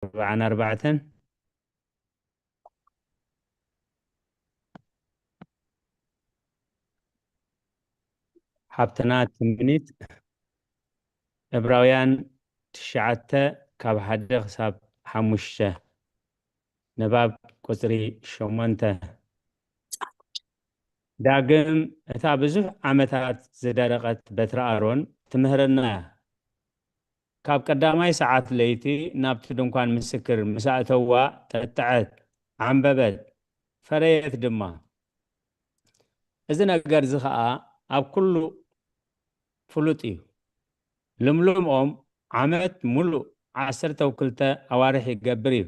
ኣርብዓን ኣርባዕተን። ሓብትና ትምኒት፣ ዕብራውያን ትሽዓተ ካብ ሓደ ክሳብ ሓሙሽተ፣ ንባብ ቁጽሪ ሸሞንተ። ዳግም እታ ብዙሕ ዓመታት ዝደረቐት በትሪ ኣሮን ትምህረና እያ። ካብ ቀዳማይ ሰዓት ለይቲ ናብቲ ድንኳን ምስክር ምስ ኣእተዋ ጠጥዐት፣ ዓምበበት፣ ፈረየት ድማ። እዚ ነገር እዚ ኸኣ ኣብ ኩሉ ፍሉጥ እዩ። ልምሉም ኦም ዓመት ሙሉእ ዓሰርተ ክልተ ኣዋርሕ ይገብር እዩ።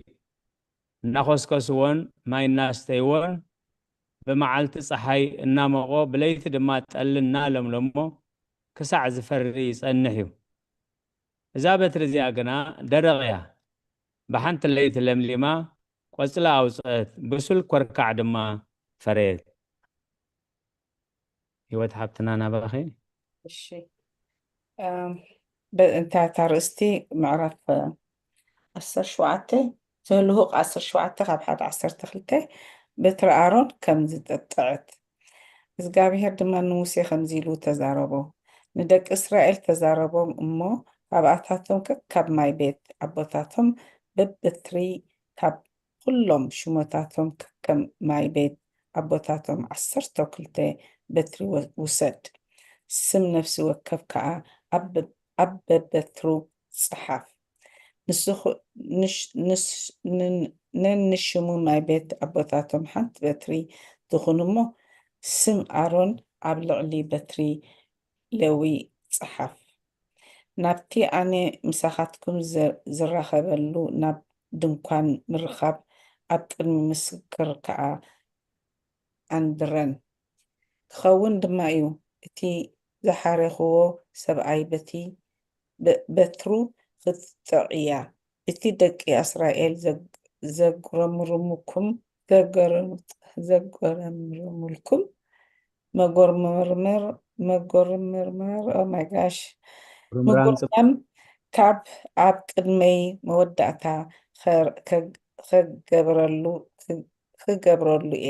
እናኾስከስዎን ማይ እናስተይዎን ብመዓልቲ ጸሓይ እናሞቖ ብለይቲ ድማ ጠሊ እናለምለሞ ክሳዕ ዝፈሪ ይጸንሕ እዩ። እዛ በትሪ እዚኣ ግና ደረቕ እያ። ብሓንቲ ለይቲ ለምሊማ ቆጽሊ ኣውጽአት፣ ብሱል ኮርካዕ ድማ ፈረየት። ህይወት ሓብትና ናባኺ። እሺ። እም፣ በ-፣ እንታይ እታ ኣርእስቲ? ምዕራፍ ዓሰርተ ሸውዓተ፣ ዘልሁቕ ዓሰርተ ሸውዓተ ካብ ሓደ ዓሰርተ ክልተ። በትሪ ኣሮን ከም ዝጠጥዐት። እግዚኣብሄር ድማ ንሙሴ ከምዚ ኢሉ ተዛረቦ፣ ንደቂ እስራኤል ተዛረቦም እሞ፣ ካብኣታቶም ከካብ ማይ ቤት ኣቦታቶም በበትሪ ካብ ኩሎም ሽሞታቶም ከከም ማይ ቤት ኣቦታቶም ዓሰርተ ክልተ በትሪ ወ-፣ ውሰድ። ስም ነፍሲ ወከፍ ከኣ ኣብ በ-፣ ኣብ በበትሩ ጸሓፍ። ንስኹ-፣ ንሽ-፣ ንስ-፣ ንን-፣ ነንሽሙ ማይ ቤት ኣቦታቶም ሓንቲ በትሪ ትኹን እሞ፣ ስም ኣሮን ኣብ ልዕሊ በትሪ ሌዊ ጸሓፍ። ናብቲ ኣነ ምሳኻትኩም ዝ-፣ ዝራኸበሉ ናብ ድንኳን ምርኻብ ኣብ ቅድሚ ምስክር ከኣ ኣንብረን። ክኸውን ድማ እዩ፣ እቲ ዝሓረኽዎ ሰብኣይ በቲ በ-፣ በትሩ ክትጥዕያ፣ እቲ ደቂ እስራኤል ዘግ-፣ ዘጉረምርሙኩም፣ ዘጎረም-፣ ዘጎረምርሙልኩም፣ መጎርመርመር፣ መጎርመርመር፣ oh my gosh፣ ርምራም ጽ-፣ ምጉርማም ካብ ኣብ ቅድመይ መወዳእታ ኸ-፣ ከ-፣ ከገብረሉ፣ ከ-፣ ክገብረሉ እየ።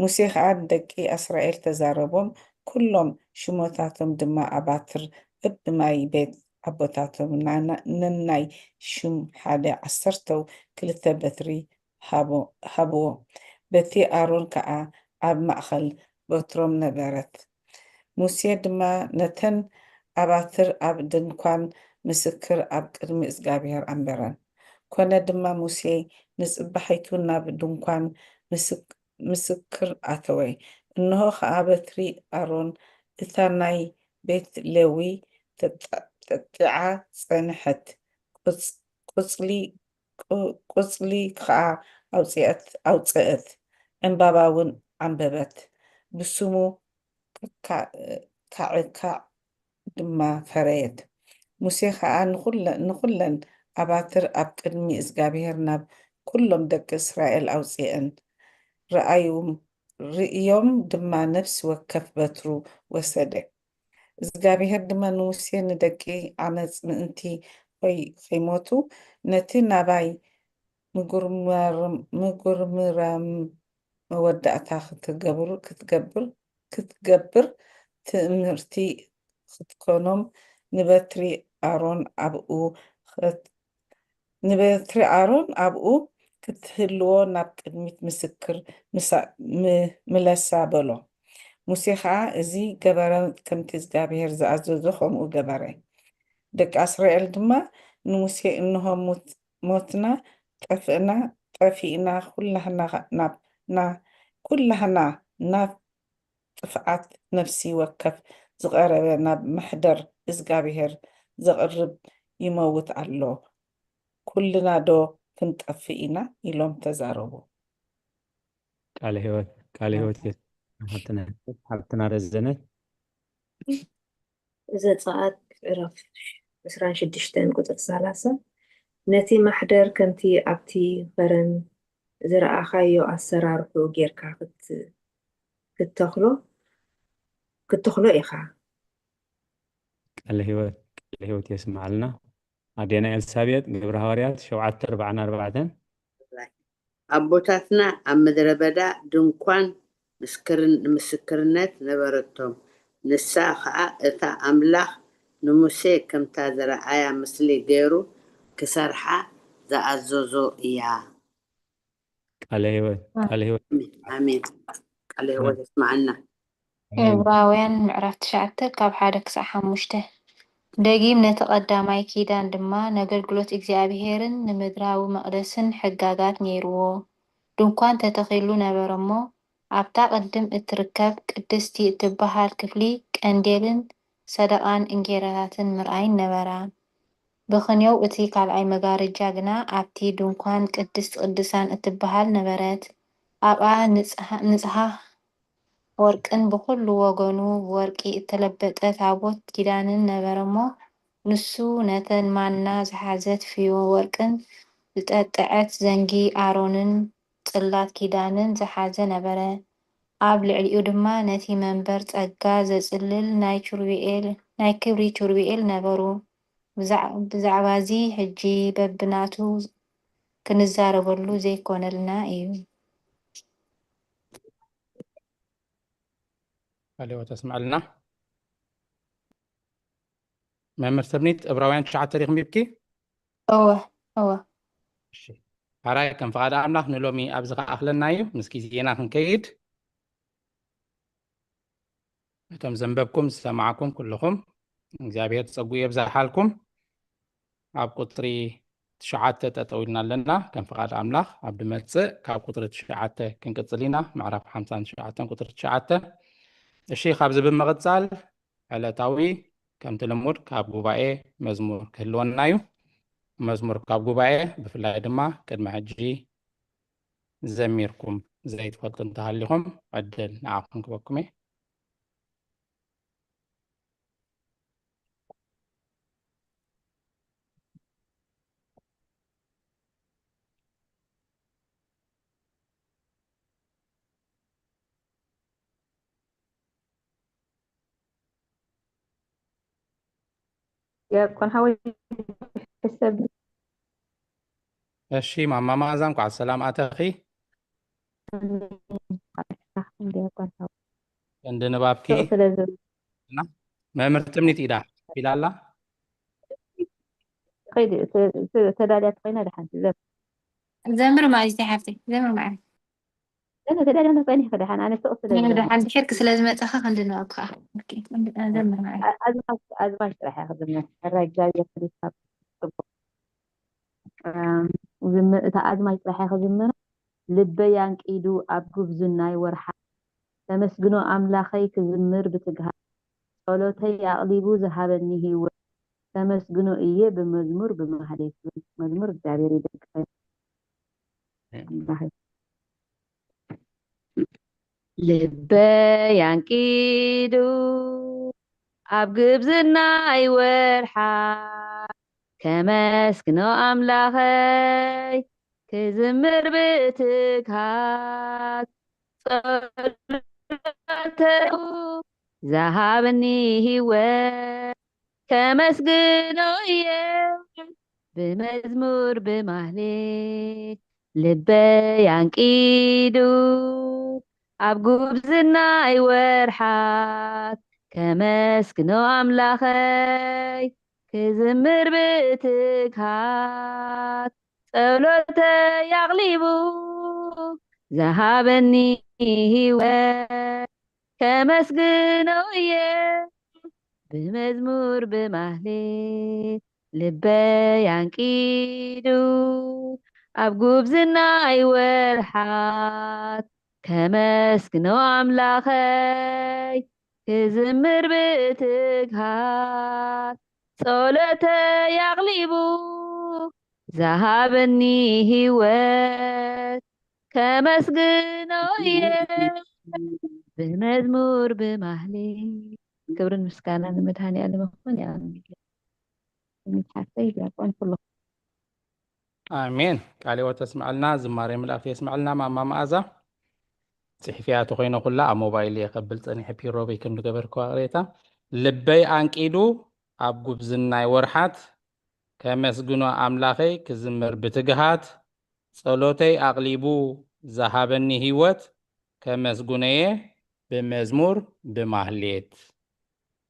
ሙሴ ኸኣ ንደቂ እስራኤል ተዛረቦም፣ ኩሎም ሽሞታቶም ድማ ኣባትር በብማይ ቤት ኣቦታቶም ናና-፣ ነናይ ሽም ሓደ ዓሰርተው ክልተ በትሪ ሃቦ-፣ ሃብዎ። በቲ ኣሮን ከኣ ኣብ ማእከል በትሮም ነበረት። ሙሴ ድማ ነተን ኣባትር ኣብ ድንኳን ምስክር ኣብ ቅድሚ እግዚኣብሄር ኣንበረን። ኮነ ድማ ሙሴ ንጽባሒቱ ናብ ድንኳን ምስክ-፣ ምስክር ኣተወ። እንሆ ኸኣ በትሪ ኣሮን እታ ናይ ቤት ሌዊ ተጠ-፣ ተጠጢዓ ጸንሐት። ቁጽ-፣ ቁጽሊ፣ ቁ-፣ ቁጽሊ ኸኣ ኣውጽአት፣ ኣውጽአት፣ ዕምባባ እውን ዓምበበት። ብስሙ ክካ-፣ ካዕካዕ ድማ ፈረየት። ሙሴ ኸኣ ንኹለ-፣ ንኹለን ኣባትር ኣብ ቅድሚ እግዚኣብሄር ናብ ኩሎም ደቂ እስራኤል ኣውጽአን። ረኣዩም፣ ርእዮም ድማ ነፍሲ ወከፍ በትሩ ወሰደ። እግዚኣብሄር ድማ ንሙሴ፣ ንደቂ ዓመጽ ምእንቲ ኾይ-፣ ኸይሞቱ፣ ነቲ ናባይ ምጉርማርም-፣ ምጉርምራም መወዳእታ ክትገብሩ፣ ክትገብር፣ ክትገብር ትእምርቲ ክትኮኖም፣ ንበትሪ ኣሮን ኣብኡ ኸት-፣ ንበትሪ ኣሮን ኣብኡ ክትህልዎ ናብ ቅድሚት ምስክር ምሳ-፣ ም-፣ ምለሳ በሎ። ሙሴ ኸኣ እዚ ገበረ፣ ከምቲ እግዚኣብሄር ዝኣዘዞ ኸምኡ ገበረ። ደቂ እስራኤል ድማ ንሙሴ፣ እንሆ፣ ሞት-፣ ሞትና፣ ጠፍእና፣ ጠፊእና፣ ኩላህና ናብ፣ ና-፣ ኩላህና ናብ ጥፍኣት ነፍሲ ወከፍ ዝቐረበ ናብ ማሕደር እዝጋብሄር ዘቕርብ ይመውት ኣሎ። ኩልና ዶ ክንጠፍእ ኢና? ኢሎም ተዛረቡ። ቃለ ህይወት፣ ቃለ ህይወት የስ-፣ ሓብትና፣ ሓብትና ረዘነ። ዘጸኣት ምዕራፍ ዕስራን ሽዱሽተን ቁጽሪ ሰላሳ፣ ነቲ ማሕደር ከምቲ ኣብቲ ኸረን ዝረኣኻዮ ኣሰራርሑ ጌርካ ክት-፣ ክትተኽሎ፣ ክትተኽሎ ኢኻ። ቃለ ህይወት፣ ቃለ ህይወት የስምዓልና። ኣዴና ኤልሳቤጥ፣ ግብረ ሃዋርያት ሸውዓተ ኣርባዓን ኣርባዕተን። ኣቦታትና ኣብ ምድረ በዳ ድንኳን ምስክርን-፣ ምስክርነት ነበረቶም። ንሳ ኸኣ እታ ኣምላኽ ንሙሴ ከምታ ዝረኣያ ምስሊ ገይሩ ክሰርሓ ዝኣዘዞ እያ። ቃለ ህይወት፣ ቃለ ህይወት። ኣሜን። ቃለ ህይወት የስማዓና። ዕብራውያን ምዕራፍ ትሽዓተ ካብ ሓደ ክሳዕ ሓሙሽተ። ደጊም ነቲ ቀዳማይ ኪዳን ድማ ነገልግሎት እግዚኣብሄርን ንምድራዊ መቕደስን ሕጋጋት ነይርዎ። ድንኳን ተተኺሉ ነበረ እሞ፣ ኣብታ ቅድም እትርከብ ቅድስቲ እትበሃል ክፍሊ ቀንዴልን ሰደቓን እንጌራታትን ምርኣይን ነበራ። ብኽንዮው እቲ ካልኣይ መጋረጃ ግና ኣብቲ ድንኳን ቅድስት ቅዱሳን እትበሃል ነበረት። ኣብኣ ንጽሃ-፣ ንጽሃ ወርቅን ብኹሉ ወገኑ ብወርቂ እተለበጠ ታቦት ኪዳንን ነበረ እሞ፣ ንሱ ነተን ማና ዝሓዘት ፍዮ ወርቅን ዝጠጥዐት ዘንጊ ኣሮንን ጽላት ኪዳንን ዝሓዘ ነበረ። ኣብ ልዕሊኡ ድማ ነቲ መንበር ጸጋ ዘጽልል ናይ ኪሩቤል፣ ናይ ክብሪ ኪሩቤል ነበሩ። ብዛዕ-፣ ብዛዕባ እዚ ሕጂ በብናቱ ክንዛረበሉ ዘይኮነልና እዩ። ቃለ ህይወት የስምዐልና። መምህር ትምኒት፣ ዕብራውያን ትሽዓተ ዲኹም ሂብኪ? እወ፣ እወ። እሺ። ሕራይ ከም ፍቓድ ኣምላኽ ንሎሚ ኣብዚ ከኣኽለና እዩ። ምስ ግዜና ክንከይድ፣ እቶም ዘንበብኩም ዝሰማዕኩም ኩልኹም እግዚኣብሔር ጸጉ የብዛሓልኩም። ኣብ ቁጽሪ ትሽዓተ ጠጠው ኢልና ኣለና። ከም ፍቓድ ኣምላኽ ኣብ ድመጽእ ካብ ቁጽሪ ትሽዓተ ክንቅጽል ኢና። ምዕራፍ ሓምሳን ትሽዓተን ቁጽሪ ትሽዓተ። እሺ፣ ካብዚ ብምቕጻል ዕለታዊ ከምቲ ልሙድ ካብ ጉባኤ መዝሙር ክህልወና እዩ። መዝሙር ካብ ጉባኤ ብፍላይ ድማ ቅድሚ ሕጂ ዘሚርኩም ዘይትፈልጡ እንተሃሊኹም ዕድል ንዓኹም ክበኩም እየ። ዲያቆን ሓወይ ሕሰብ እሺ ማማ መኣዛ እንኳዕ ሰላም ኣተኺ። ዲያቆን ሓወይ እንዲ ንባብኪ ስለ ዝብል እና መምህር ትምኒት ኢዳ ቢላ ኣላ። ከይዲ ተ- ተ- ተዳልያ ተኮይና ደሓን ዘ- ዘምር ማእዝቲ ሓፍተይ፣ ዘምር ማዕረ። ዘ- ተዳልያ ተኮይና ይኸ ደሓን ኣነ ስቕ ስለ ዝብል። ደሓን ድሕርክ ስለ ዝመጻኻ ክንዲ ንባብካ። ኦኬ፣ ዘምር ማዕረ። ኣ- ኣዝማች ኣዝማች ጥራሕ እያ ክዝምር። ሕራይ እግዚኣብሔር ክሊስካ ጽቡቕ። እም፣ ዝም- እታ ኣዝማች ጥራሕ እያ ክዝምር። ልበይ ኣንቂዱ ኣብ ጉብዝናይ ወርሓ፣ ከመስግኖ ኣምላኸይ ክዝምር ብትግሃት፣ ጸሎተይ ኣቕሊቡ ዝሃበኒ ህይወት፣ ከመስግኖ እየ ብመዝሙር ብማህሌት። መዝሙር እግዚኣብሔር ይደግፈን። ኣምላኸይ። ልበይ ኣንቂዱ ኣብ ግብዝናይ ወርሓ፣ ከመስግኖ ኣምላኸይ ክዝምር ብትግሃት፣ ጸሎተይ ዝሃበኒ ህይወት ከመስግኖ እየ ብመዝሙር ብማህሌት። ልበይ ኣንቂዱ ኣብ ጉብዝናይ ወርሓት፣ ከመስግኖ ኣምላኸይ ክዝምር ብትግሃት፣ ጸሎተይ ኣቕሊቡ ዝሃበኒ ህይወት ከመስግኖ እየ ብመዝሙር ብማህሌት። ልበይ ኣንቂዱ ኣብ ጉብዝናይ ወርሓት፣ ከመስግኖ ኣምላኸይ ክዝምር ብትግሃት፣ ጸሎተይ ኣቕሊቡ ዝሃበኒ ህይወት ከመስግኖ እየ ብመዝሙር ብማህሌት። ክብርን ምስጋና ንመድሃኔ ዓለም ይኹን። ያ ሓፍተይ ዲያቆን ኩሉ ኣሜን። ቃለ ህይወት የስምዐልና፣ ዝማሬ መላእክት የስምዐልና። ማማ መኣዛ ጽሒፍያ ተኾይነ ኩላ ኣብ ሞባይል እየ ከብል ጸኒሐ ፒሮበይ ከም ዝገበርክዋ ቅሬታ። ልበይ ኣንቂዱ ኣብ ጉብዝናይ ወርሓት ከመስግኖ ኣምላኸይ ክዝምር ብትግሃት፣ ጸሎተይ ኣቕሊቡ ዝሃበኒ ህይወት፣ ከመስግኖየ ብመዝሙር ብማህሌት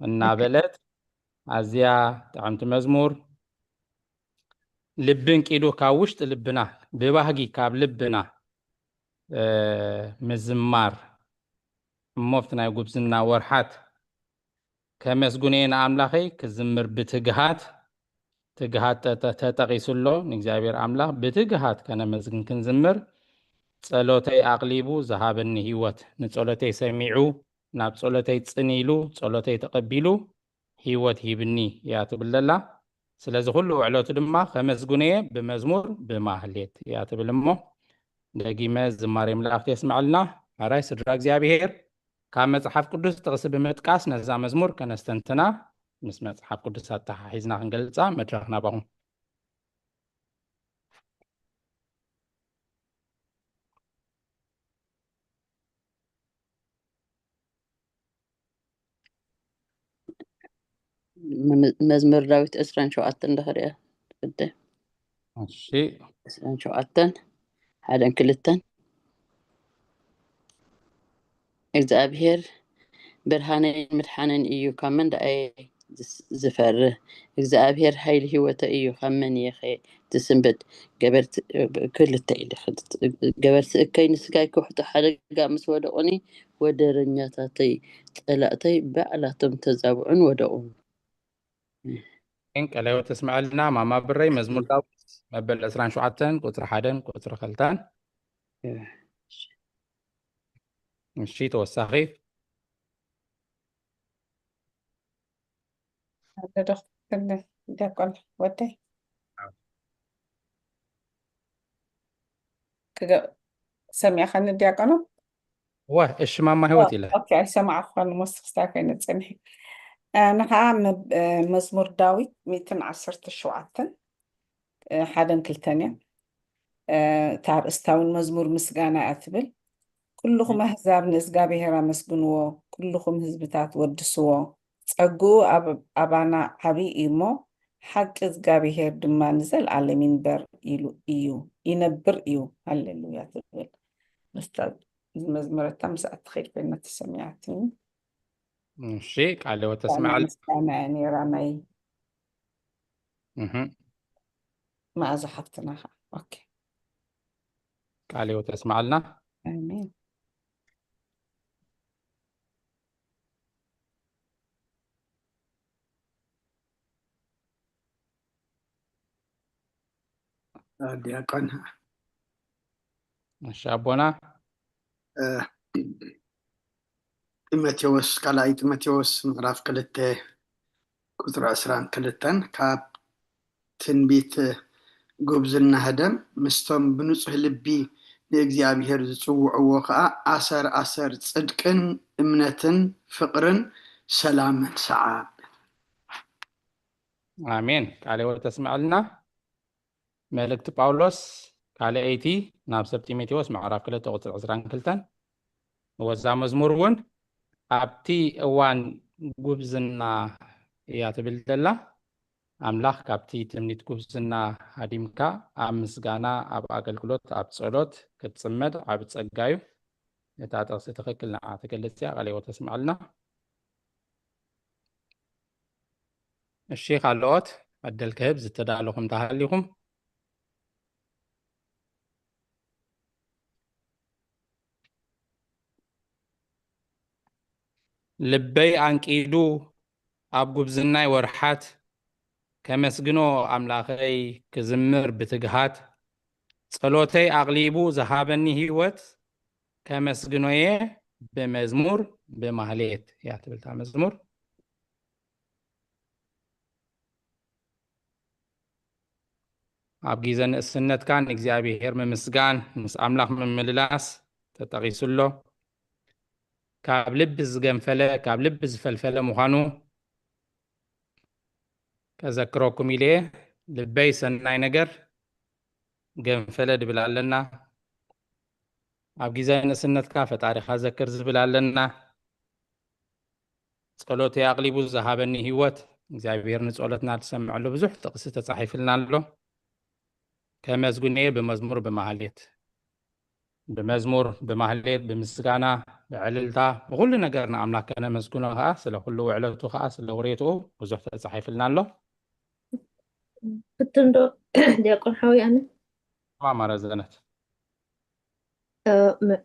እናበለት፣ ኣዝያ ጥዕምቲ መዝሙር፣ ልቢ እንቂዱ ካብ ውሽጢ ልብና፣ ብባህጊ ካብ ልብና ምዝማር እሞ ኣብቲ ናይ ጉብዝና ወርሓት ከመስግኖ እየ ንኣምላኸይ ክዝምር ብትግሃት። ትግሃት ተጠቂሱ ኣሎ። ንእግዚኣብሔር ኣምላኽ ብትግሃት ከነመስግን ክንዝምር፣ ጸሎተይ ኣቕሊቡ ዝሃበኒ ህይወት፣ ንጸሎተይ ሰሚዑ፣ ናብ ጸሎተይ ጽን ኢሉ፣ ጸሎተይ ተቐቢሉ፣ ህይወት ሂብኒ እያ ትብል ዘላ። ስለዚ ኩሉ ውዕለቱ ድማ ከመስግኖ እየ ብመዝሙር ብማህሌት እያ ትብል እሞ፣ ደጊመ ዝማሬ መላእክቲ የስምዐልና። ሓራይ ስድራ እግዚኣብሔር፣ ካብ መጽሓፍ ቅዱስ ጥቕሲ ብምጥቃስ ነዛ መዝሙር ከነስተንትና፣ ምስ መጽሓፍ ቅዱስ ኣተሓሒዝና ክንገልጻ መድረኽ ናባኹም። መዝሙር ዳዊት ዕስራን ሸውዓተን እንድሕር እያ ትፍደ። እሺ። ዕስራን ሸውዓተን ሓደን ክልተን። እግዚኣብሔር ብርሃነይን ምድሓነይን እዩ፣ ካብ መን ደኣ እየ ዝፈርህ? እግዚኣብሔር ሓይሊ ህይወተይ እዩ፣ ካብ መን እየ ኸ ዝስንብድ? ገበርቲ፣ ክልተ ኢሉ፣ ገበርቲ እከይ ንስጋይ ክውሕጡ ሓደጋ ምስ ወደቑኒ፣ ወደረኛታተይ ጸላእተይ ባዕላቶም ተዛብዑን ወደቑ። ቃለ ሕይወት ተስምዐልና ማማ ብረይ። መዝሙር ዳዊት መበል ዕስራን ሸውዓተን ቁጽሪ ሓደን ቁጽሪ ክልተን። እሺ፣ ተወሳኺ ኣሎ ዶ ክትብል ዲያቆን ወደይ? ክገ-፣ ሰሚዕኻኒ ዲያቆኖ? እወ፣ እሺ ማማ ህይወት ኢለ። ኦኬ፣ ኣይሰማዕኩኻን፣ ሞስክ ስታይ ኮይነ ጽንሒ። እ፣ ንኸኣ መብ-፣ እ፣ መዝሙር ዳዊት ሚእትን ዓሰርተ ሸውዓተን፣ እ፣ ሓደን ክልተን እያ። እ፣ እታ ኣርእስታ እውን መዝሙር ምስጋና እያ ትብል። "ኩልኹም ኣህዛብ ንእዝጋብሄር ኣመስግንዎ፣ ኩልኹም ህዝብታት ወድስዎ። ጸግኡ ኣብ-፣ ኣባና ዓቢ እዩ እሞ፣ ሓቂ እዝጋብሄር ድማ ንዘለኣለም ይንበር ኢሉ እዩ፣ ይነብር እዩ። ሃሌሉያ" ትብል። ምስታ ዝመዝመረታ ምስኣ ትኸይድ ኮይና ተሰሚዓትኒ። እሺ፣ ቃለ ሕይወት ተስምዓል። ምስጋና እያ ነይራ ናይ እህ። መኣዛ ሓፍትና ኸዓ። ኦኬ። ቃለ ሕይወት ተስምዓልና። ኣሜን። ዲያቆን። እሺ፣ ኣቦና። እ፣ ጢሞቴዎስ፣ ካልኣይ ጢሞቴዎስ ምዕራፍ ክልተ ቁጽሪ ዕስራን ክልተን፣ ካብ ትንቢት ጉብዝና ህደም፣ ምስቶም ብንጹህ ልቢ ንእግዚኣብሔር ዝጽውዕዎ ኸኣ ኣሰር ኣሰር ጽድቅን እምነትን ፍቕርን ሰላምን ሰዓብ። ኣሜን። ቃለ ሕይወት ተስምዐልና። መልእክቲ ጳውሎስ ካልኣይቲ ናብ ሰብ ጢሞቴዎስ ምዕራፍ ክልተ ቁጽሪ ዕስራን ክልተን። ወዛ መዝሙር እውን ኣብቲ እዋን ጉብዝና እያ ትብል ዘላ። ኣምላኽ ካብቲ ትምኒት ጉብዝና ሃዲምካ ኣብ ምስጋና፣ ኣብ ኣገልግሎት፣ ኣብ ጸሎት ክትጽመድ ዓቢ ጸጋ እዩ። እታ ጥቕሲ ትኽክል ንዓ ትገልጽ እያ። ቃለ ሕይወት ተስምዓልና። እሺ፣ ካልኦት ዕድል ክህብ ዝተዳለኹም ተሃሊኹም። ልበይ ኣንቂዱ ኣብ ጉብዝናይ ወርሓት፣ ከመስግኖ ኣምላኸይ ክዝምር ብትግሃት፣ ጸሎተይ ኣቕሊቡ ዝሃበኒ ህይወት፣ ከመስግኖየ ብመዝሙር ብማህሌት እያ ትብል እታ መዝሙር። ኣብ ግዜ ንእስነትካ ንእግዚኣብሔር ምምስጋን፣ ምስ ኣምላኽ ምምልላስ ተጠቒሱ ኣሎ። ካብ ልቢ ዝገንፈለ፣ ካብ ልቢ ዝፈልፈለ ምዃኑ ከዘክረኩም ኢለ እየ። ልበይ ሰናይ ነገር ገንፈለ ድብል ኣለና። ኣብ ግዜ ንእስነትካ ፈጣሪኻ ዘክር ዝብል ኣለና። ጸሎተይ ኣቕሊቡ ዝሃበኒ ህይወት፣ እግዚኣብሔር ንጸሎትና ዝሰምዐሉ ብዙሕ ጥቕሲ ተጻሒፍልና ኣሎ። ከመስግኖ እየ ብመዝሙር ብማህሌት፣ ብመዝሙር ብማህሌት፣ ብምስጋና፣ ብዕልልታ፣ ብኹሉ ነገር ንኣምላኽ ከነመስግኖ ከኣ፣ ስለ ኩሉ ውዕለቱ ከኣ፣ ስለ ውሬትኡ ብዙሕ ተጻሒፍልና ኣሎ። ፍትን ዶ ዲያቆን ሓዊ ኣነ ማማ ረዘነት እ፣ መ-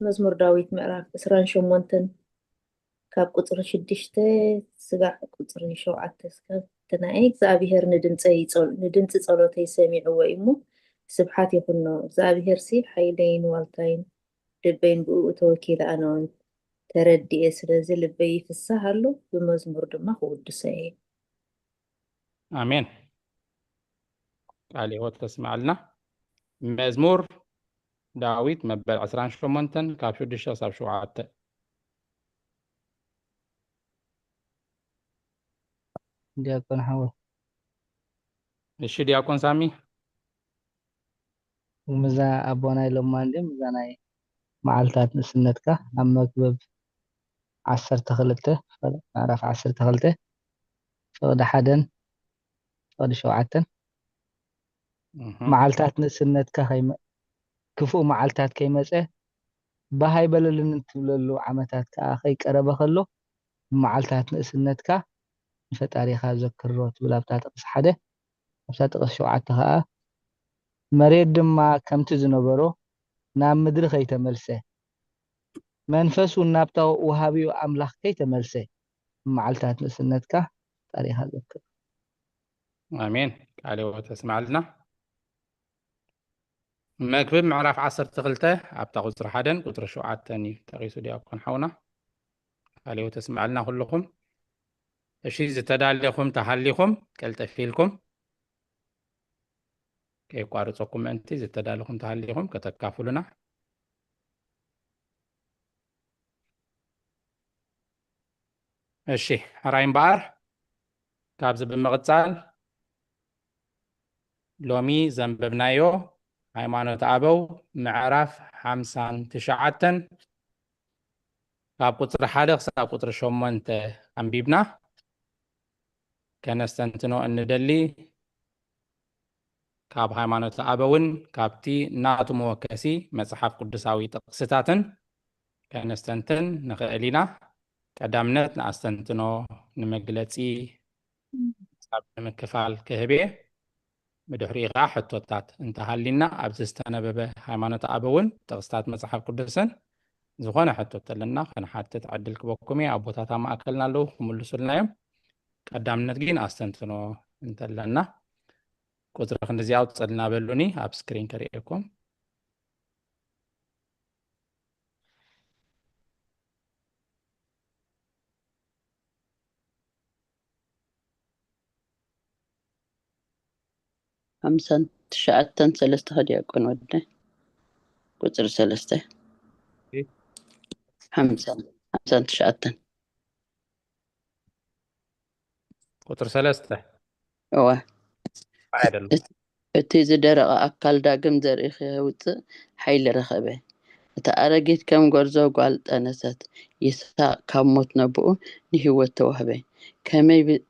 መዝሙር ዳዊት ምዕራፍ ዕስራን ሸሞንተን ካብ ቁፅሪ ሽዱሽተ ስጋዕ ቁፅሪ ሸውዓተ እስከ ትናይ እግዚኣብሔር ንድምፀይ ይፀል- ንድምፂ ፀሎተይ ሰሚዕዎ እዩ እሞ ስብሓት ይኹኖ። እግዚኣብሔር ሲ ሓይለይን ዋልታይን ልበይን ብእኡ ተወኪለ ኣነ እውን ተረዲኤ። ስለዚ ልበይ ይፍሳህ ኣሎ፣ ብመዝሙር ድማ ክውድሶ እየ። ኣሜን። ቃል ህይወት ተስማዕልና። መዝሙር ዳዊት መበል ዕስራን ሸሞንተን ካብ ሽዱሽተ ክሳብ ሸውዓተ። ዲያቆን ሓወ እሺ ዲያቆን ሳሚ። ምዛ ኣቦና ኢሎማ እንዲ ምዛ ናይ መዓልታት ንእስነትካ ኣብ መክብብ ዓሰርተ ክልተ ምዕራፍ ዓሰርተ ክልተ ፍቕዲ ሓደን ፍቕዲ ሸውዓተን እህ፣ መዓልታት ንእስነትካ ከይመ- ክፉእ መዓልታት ከይመፀ ባሃይ በለልን እትብለሉ ዓመታት ከዓ ከይቀረበ ከሎ መዓልታት ንእስነትካ ንፈጣሪኻ ዘክሮ ትብል ኣብታ ጥቕሲ ሓደ። ኣብታ ጥቕሲ ሸውዓተ ከዓ መሬት ድማ ከምቲ ዝነበሮ ናብ ምድሪ ከይተመልሰ መንፈስ እውን ናብታ ወሃቢኡ ኣምላኽ ከይተመልሰ መዓልታት ንእስነትካ ፈጣሪኻ ዘክር። ኣሜን። ቃል ህይወት ተስማዕልና። መክብብ ምዕራፍ ዓሰርተ ክልተ ኣብታ ቁፅሪ ሓደን ቁፅሪ ሸውዓተን እዩ ጠቂሱ ዲያቆን ሓውና። ቃል ህይወት ተስማዕልና ኩልኹም። እሺ ዝተዳለኹም ተሃሊኹም ቀልጠፍ ኢልኩም ከየቋርፀኩም ምእንቲ ዝተዳለኹም ተሃሊኹም ከተካፍሉና። እሺ ሕራይ እምበኣር ካብዚ ብምቕፃል ሎሚ ዘንበብናዮ ሃይማኖት ኣበው ምዕራፍ ሓምሳን ትሽዓተን ካብ ቁፅሪ ሓደ ክሳብ ቁፅሪ ሸሞንተ ኣንቢብና ከነስተንትኖ እንደሊ ካብ ሃይማኖት ኣበውን ካብቲ ናቱ መወከሲ መፅሓፍ ቅዱሳዊ ጥቕስታትን ከነስተንትን ንኽእል ኢና። ቀዳምነት ንኣስተንትኖ ንመግለፂ ሓሳብ ንምክፋል ክህብ እየ። ብድሕሪኡ ከዓ ሕቶታት እንተሃሊና ኣብዚ ዝተነበበ ሃይማኖት ኣበውን ጥቕስታት መፅሓፍ ቅዱስን ዝኾነ ሕቶ ተለና ክንሓትት ዕድል ክበኩም እየ። ኣቦታት ኣብ ማእከልና ኣለዉ ክምልሱልና እዮም። ቀዳምነት ግን ኣስተንትኖ እንተለና ቁፅሪ ክንድዚ ኣውፅልና በሉኒ ኣብ ስክሪን ከርእየኩም። ሓምሳን ትሽዓተን ሰለስተ ከ ዲያቆን ወደ ቁፅሪ ሰለስተ ሓምሳን ሓምሳን ትሽዓተን ቁፅሪ ሰለስተ እወ ኣይደለም። እቲ ዝደረቐ ኣካል ዳግም ዘርኢ ከውፅእ ሓይሊ ረኸበ። እታ ኣረጊት ከም ጎርዞ ጓል ጠነሰት። ይስሐቅ ካብ ሞት ነብኡ ንህይወት ተዋህበ። ከመይ ብ-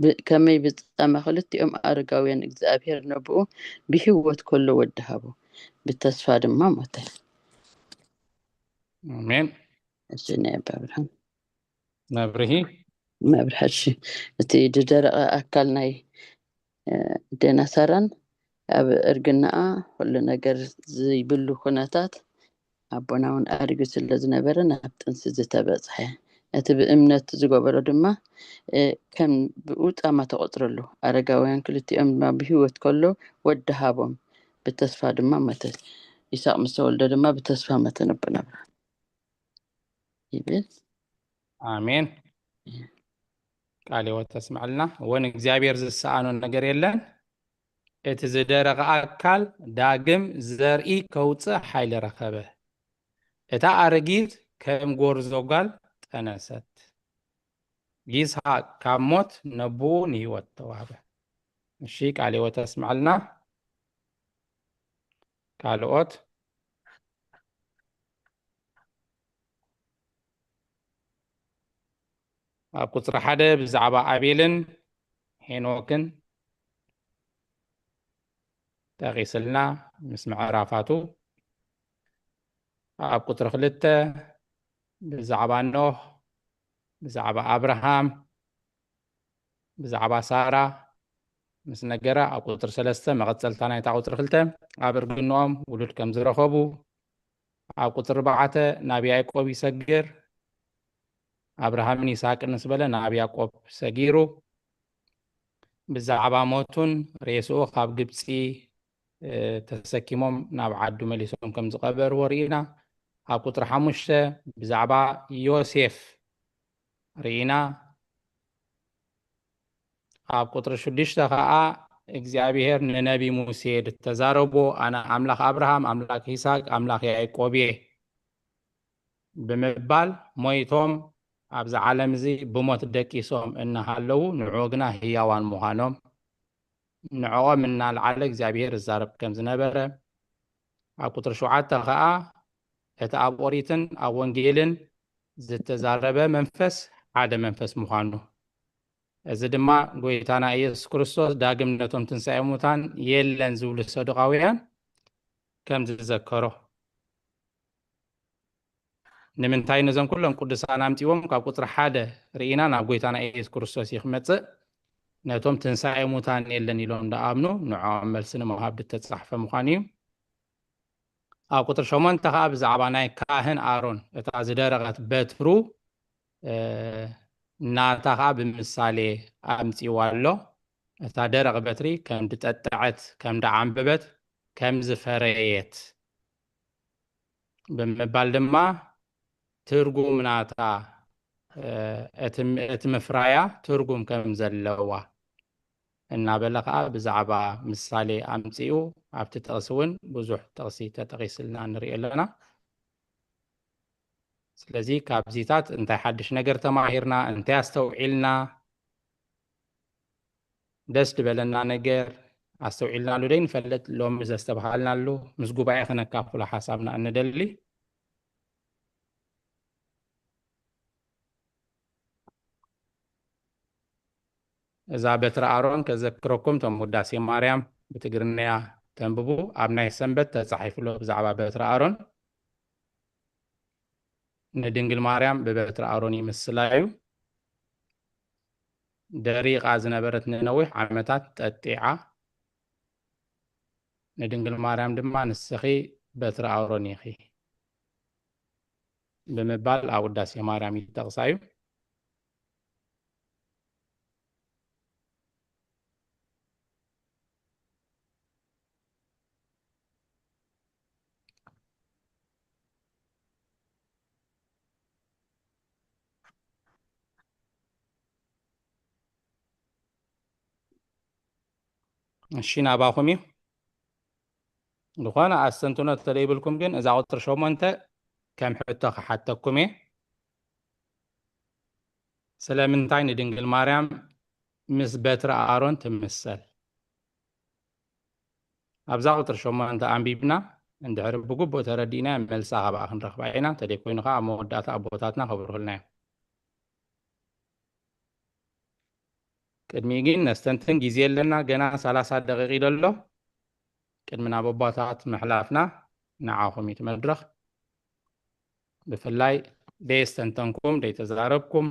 ብ- ከመይ ብጻማ ክልቲኦም ኣረጋውያን እግዚኣብሔር ነብኡ ብህይወት ከሎ ወዲ ሃቦ። ብተስፋ ድማ ሞተ። ኣሜን። እሺ ናይ ኣባ ኣብርሃም መብርሂ መብርሒ እሺ። እቲ ዝደረቐ ኣካል ናይ እ፣ ኣዴና ሳራን ኣብ እርግናኣ ኩሉ ነገር ዘይብሉ ኩነታት ኣቦና እውን ኣሪጉ ስለ ዝነበረ ናብ ጥንሲ ዝተበፅሐ እቲ ብእምነት ዝገበሮ ድማ እ፣ ከም ብኡ ጻማ ተቆፅረሉ። ኣረጋውያን ክልቲኦም ድማ ብህይወት ከሎ ወዲ ሃቦም ብተስፋ ድማ ሞተ። ይስሐቅ ምስ ተወልደ ድማ ብተስፋ ሞተ ነቦና ኣብርሃም ይብል። ኣሜን። ቃለ ሕይወት ተስምዐልና። እወ ንእግዚኣብሔር ዝሰኣኖ ነገር የለን። እቲ ዝደረቐ ኣካል ዳግም ዘርኢ ከውፅእ ሓይሊ ረኸበ። እታ ኣረጊት ከም ጎርዞ ጓል ጠነሰት። ይስሐቅ ካብ ሞት ነብኡ ንህይወት ተዋህበ። እሺ ቃለ ሕይወት ተስምዐልና። ካልኦት ኣብ ቁፅሪ ሓደ ብዛዕባ ኣቤልን ሄኖክን ጠቒስልና ምስ ምዕራፋቱ፣ ኣብ ቁፅሪ ክልተ ብዛዕባ ኖህ፣ ብዛዕባ ኣብርሃም፣ ብዛዕባ ሳራ ምስ ነገረ፣ ኣብ ቁፅሪ ሰለስተ መቐፀልታ ናይታ ቁፅሪ ክልተ ኣብ እርግንኦም ውሉድ ከም ዝረኸቡ፣ ኣብ ቁፅሪ ኣርባዕተ ናብ ያዕቆብ ይሰግር፣ ኣብርሃምን ይስሐቅን ምስ በለ ናብ ያዕቆብ ሰጊሩ፣ ብዛዕባ ሞቱን ሬስኡ ካብ ግብፂ ተሰኪሞም ናብ ዓዱ መሊሶም ከም ዝቐበርዎ ርኢና። ኣብ ቁፅሪ ሓሙሽተ ብዛዕባ ዮሴፍ ርኢና። ኣብ ቁፅሪ ሽዱሽተ ከዓ እግዚኣብሔር ንነቢ ሙሴ ዝተዛረቦ፣ ኣነ ኣምላኽ ኣብርሃም፣ ኣምላኽ ይስሐቅ፣ ኣምላኽ ያዕቆብ እየ ብምባል፣ ሞይቶም ኣብዚ ዓለም እዚ ብሞት ደቂሶም እናሃለዉ ንዑ ግና ህያዋን ምዃኖም፣ ንዕኦም እናልዓለ እግዚኣብሔር ይዛረብ ከም ዝነበረ፣ ኣብ ቁፅሪ ሸውዓተ ከዓ እቲ ኣብ ኦሪትን ኣብ ወንጌልን ዝተዛረበ መንፈስ ሓደ መንፈስ ምዃኑ፣ እዚ ድማ ጎይታና ኢየሱስ ክርስቶስ ዳግም ነቶም ትንሳኤ ሙታን የለን ዝብሉ ሰዱቃውያን ከም ዝዘከሮ። ንምንታይ ነዞም ኩሎም ቅዱሳን ኣምጺዎም ካብ ቁጽሪ ሓደ ርኢና ናብ ጎይታና ኢየሱስ ክርስቶስ እዩ ክመጽእ? ነቶም ትንሳኤ ሙታን የለን ኢሎም ደኣምኑ ንዕኦም መልሲ ንምሃብ ዝተጻሕፈ ምዃኑ እዩ። ኣብ ቁጽሪ ሸሞንተ ከኣ ብዛዕባ ናይ ካህን ኣሮን እታ ዝደረቐት በትሩ ናታ ከኣ ብምሳሌ ኣምጺዋ ኣሎ። እታ ደረቕ በትሪ ከም ድጠጠዐት ከም ደዓንበበት ከም ዝፈረየት ብምባል ድማ ትርጉም ናታ እቲ ምፍራያ ትርጉም ከም ዘለዋ እናበለ ከዓ ብዛዕባ ምሳሌ ኣምፂኡ ኣብቲ ጥቕሲ እውን ብዙሕ ጥቕሲ ተጠቒስልና ንሪኢ ኣለና። ስለዚ ካብዚታት እንታይ ሓድሽ ነገር ተማሂርና፣ እንታይ ኣስተውዒልና፣ ደስ ዝበለና ነገር ኣስተውዒልናሉ ደይ ንፈልጥ ሎሚ ዘስተብሃልናሉ ምስ ጉባኤ ክነካፍሎ ሓሳብና እንደሊ። እዛ በትሪ ኣሮን ከዘክረኩም፣ እቶም ውዳሴ ማርያም ብትግርኛ ተንብቡ፣ ኣብ ናይ ሰንበት ተጻሒፉሎ ብዛዕባ በትሪ ኣሮን። ንድንግል ማርያም ብበትሪ ኣሮን ይምስላ እዩ። ደሪቓ ዝነበረት ንነዊሕ ዓመታት ጠጢዓ፣ ንድንግል ማርያም ድማ ንስኺ በትሪ ኣሮን ኢኺ ብምባል ኣብ ውዳሴ ማርያም ይጠቕሳ እዩ። እሺ፣ ናባኹም እዩ። ዝኾነ ኣስተንትኖ ተለይብልኩም ግን እዛ ቁፅሪ ሸሞንተ ከም ሕቶ ክሓተኩም እየ። ስለምንታይ ንድንግል ማርያም ምስ በትሪ ኣሮን ትምሰል? ኣብዛ ቁፅሪ ሸሞንተ ኣንቢብና እንድሕሪ ብግቡእ ተረዲእና መልሳ ካብኣ ክንረኽባ ኢና። እንተደይ ኮይኑ ከዓ ኣብ መወዳእታ ኣቦታትና ከብርሁልና እዮም። ቅድሚ ግን ነስተንትን ግዜ ኣለና፣ ገና ሰላሳ ደቂቕ እዩ ዘሎ። ቅድሚ ናብ ኣቦታት ምሕላፍና ንዓኹም እዩ እቲ መድረኽ። ብፍላይ ደየስተንተንኩም ደይተዛረብኩም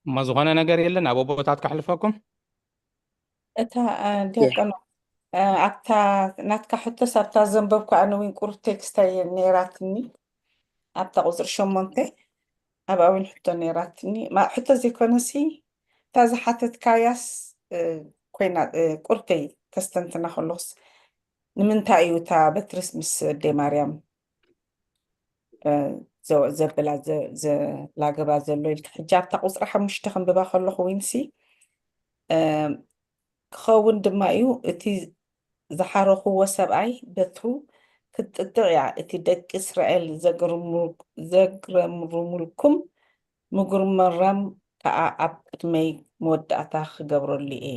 እሞ ዝኾነ ነገር የለን፣ ኣብ ኣቦታት ከሕልፈኩም። እታ ዲያቆኖ ኣብታ ናትካ ሕቶስ ኣብታ ዘንበብኩ ኣነ እውን ቁሩብ ቴክስት ነይራትኒ ኣብታ ቁፅሪ ሸሞንተ ኣብኣ እውን ሕቶ ነይራትኒ። ማ-፣ ሕቶ ዘይኮነሲ፣ እታ ዝሓተትካያስ፣ እ፣ ኮይና፣ እ፣ ቁርተይ ከስተንትና ከለኹስ፣ ንምንታይ እዩ እታ በትርስ ምስ ኣደይ ማርያም፣ እ፣ ዘ-፣ ዘብላ፣ ዘ-፣ ዘላግባ ዘሎ ኢልካ? ሕጂ ኣብታ ቁጽሪ ሓሙሽተ ከንብባ ከለኹ፣ ዊንሲ፣ እ፣ ክኸውን ድማ እዩ፣ እቲ ዝሓረኽዎ ሰብኣይ በትሩ ክትጥጥዕ እያ፣ እቲ ደቂ እስራኤል ዘግርሙ-፣ ዘግረምርሙልኩም ምጉርመራም ከኣ ኣብ ቅድመይ መወዳእታ ክገብረሉ እየ።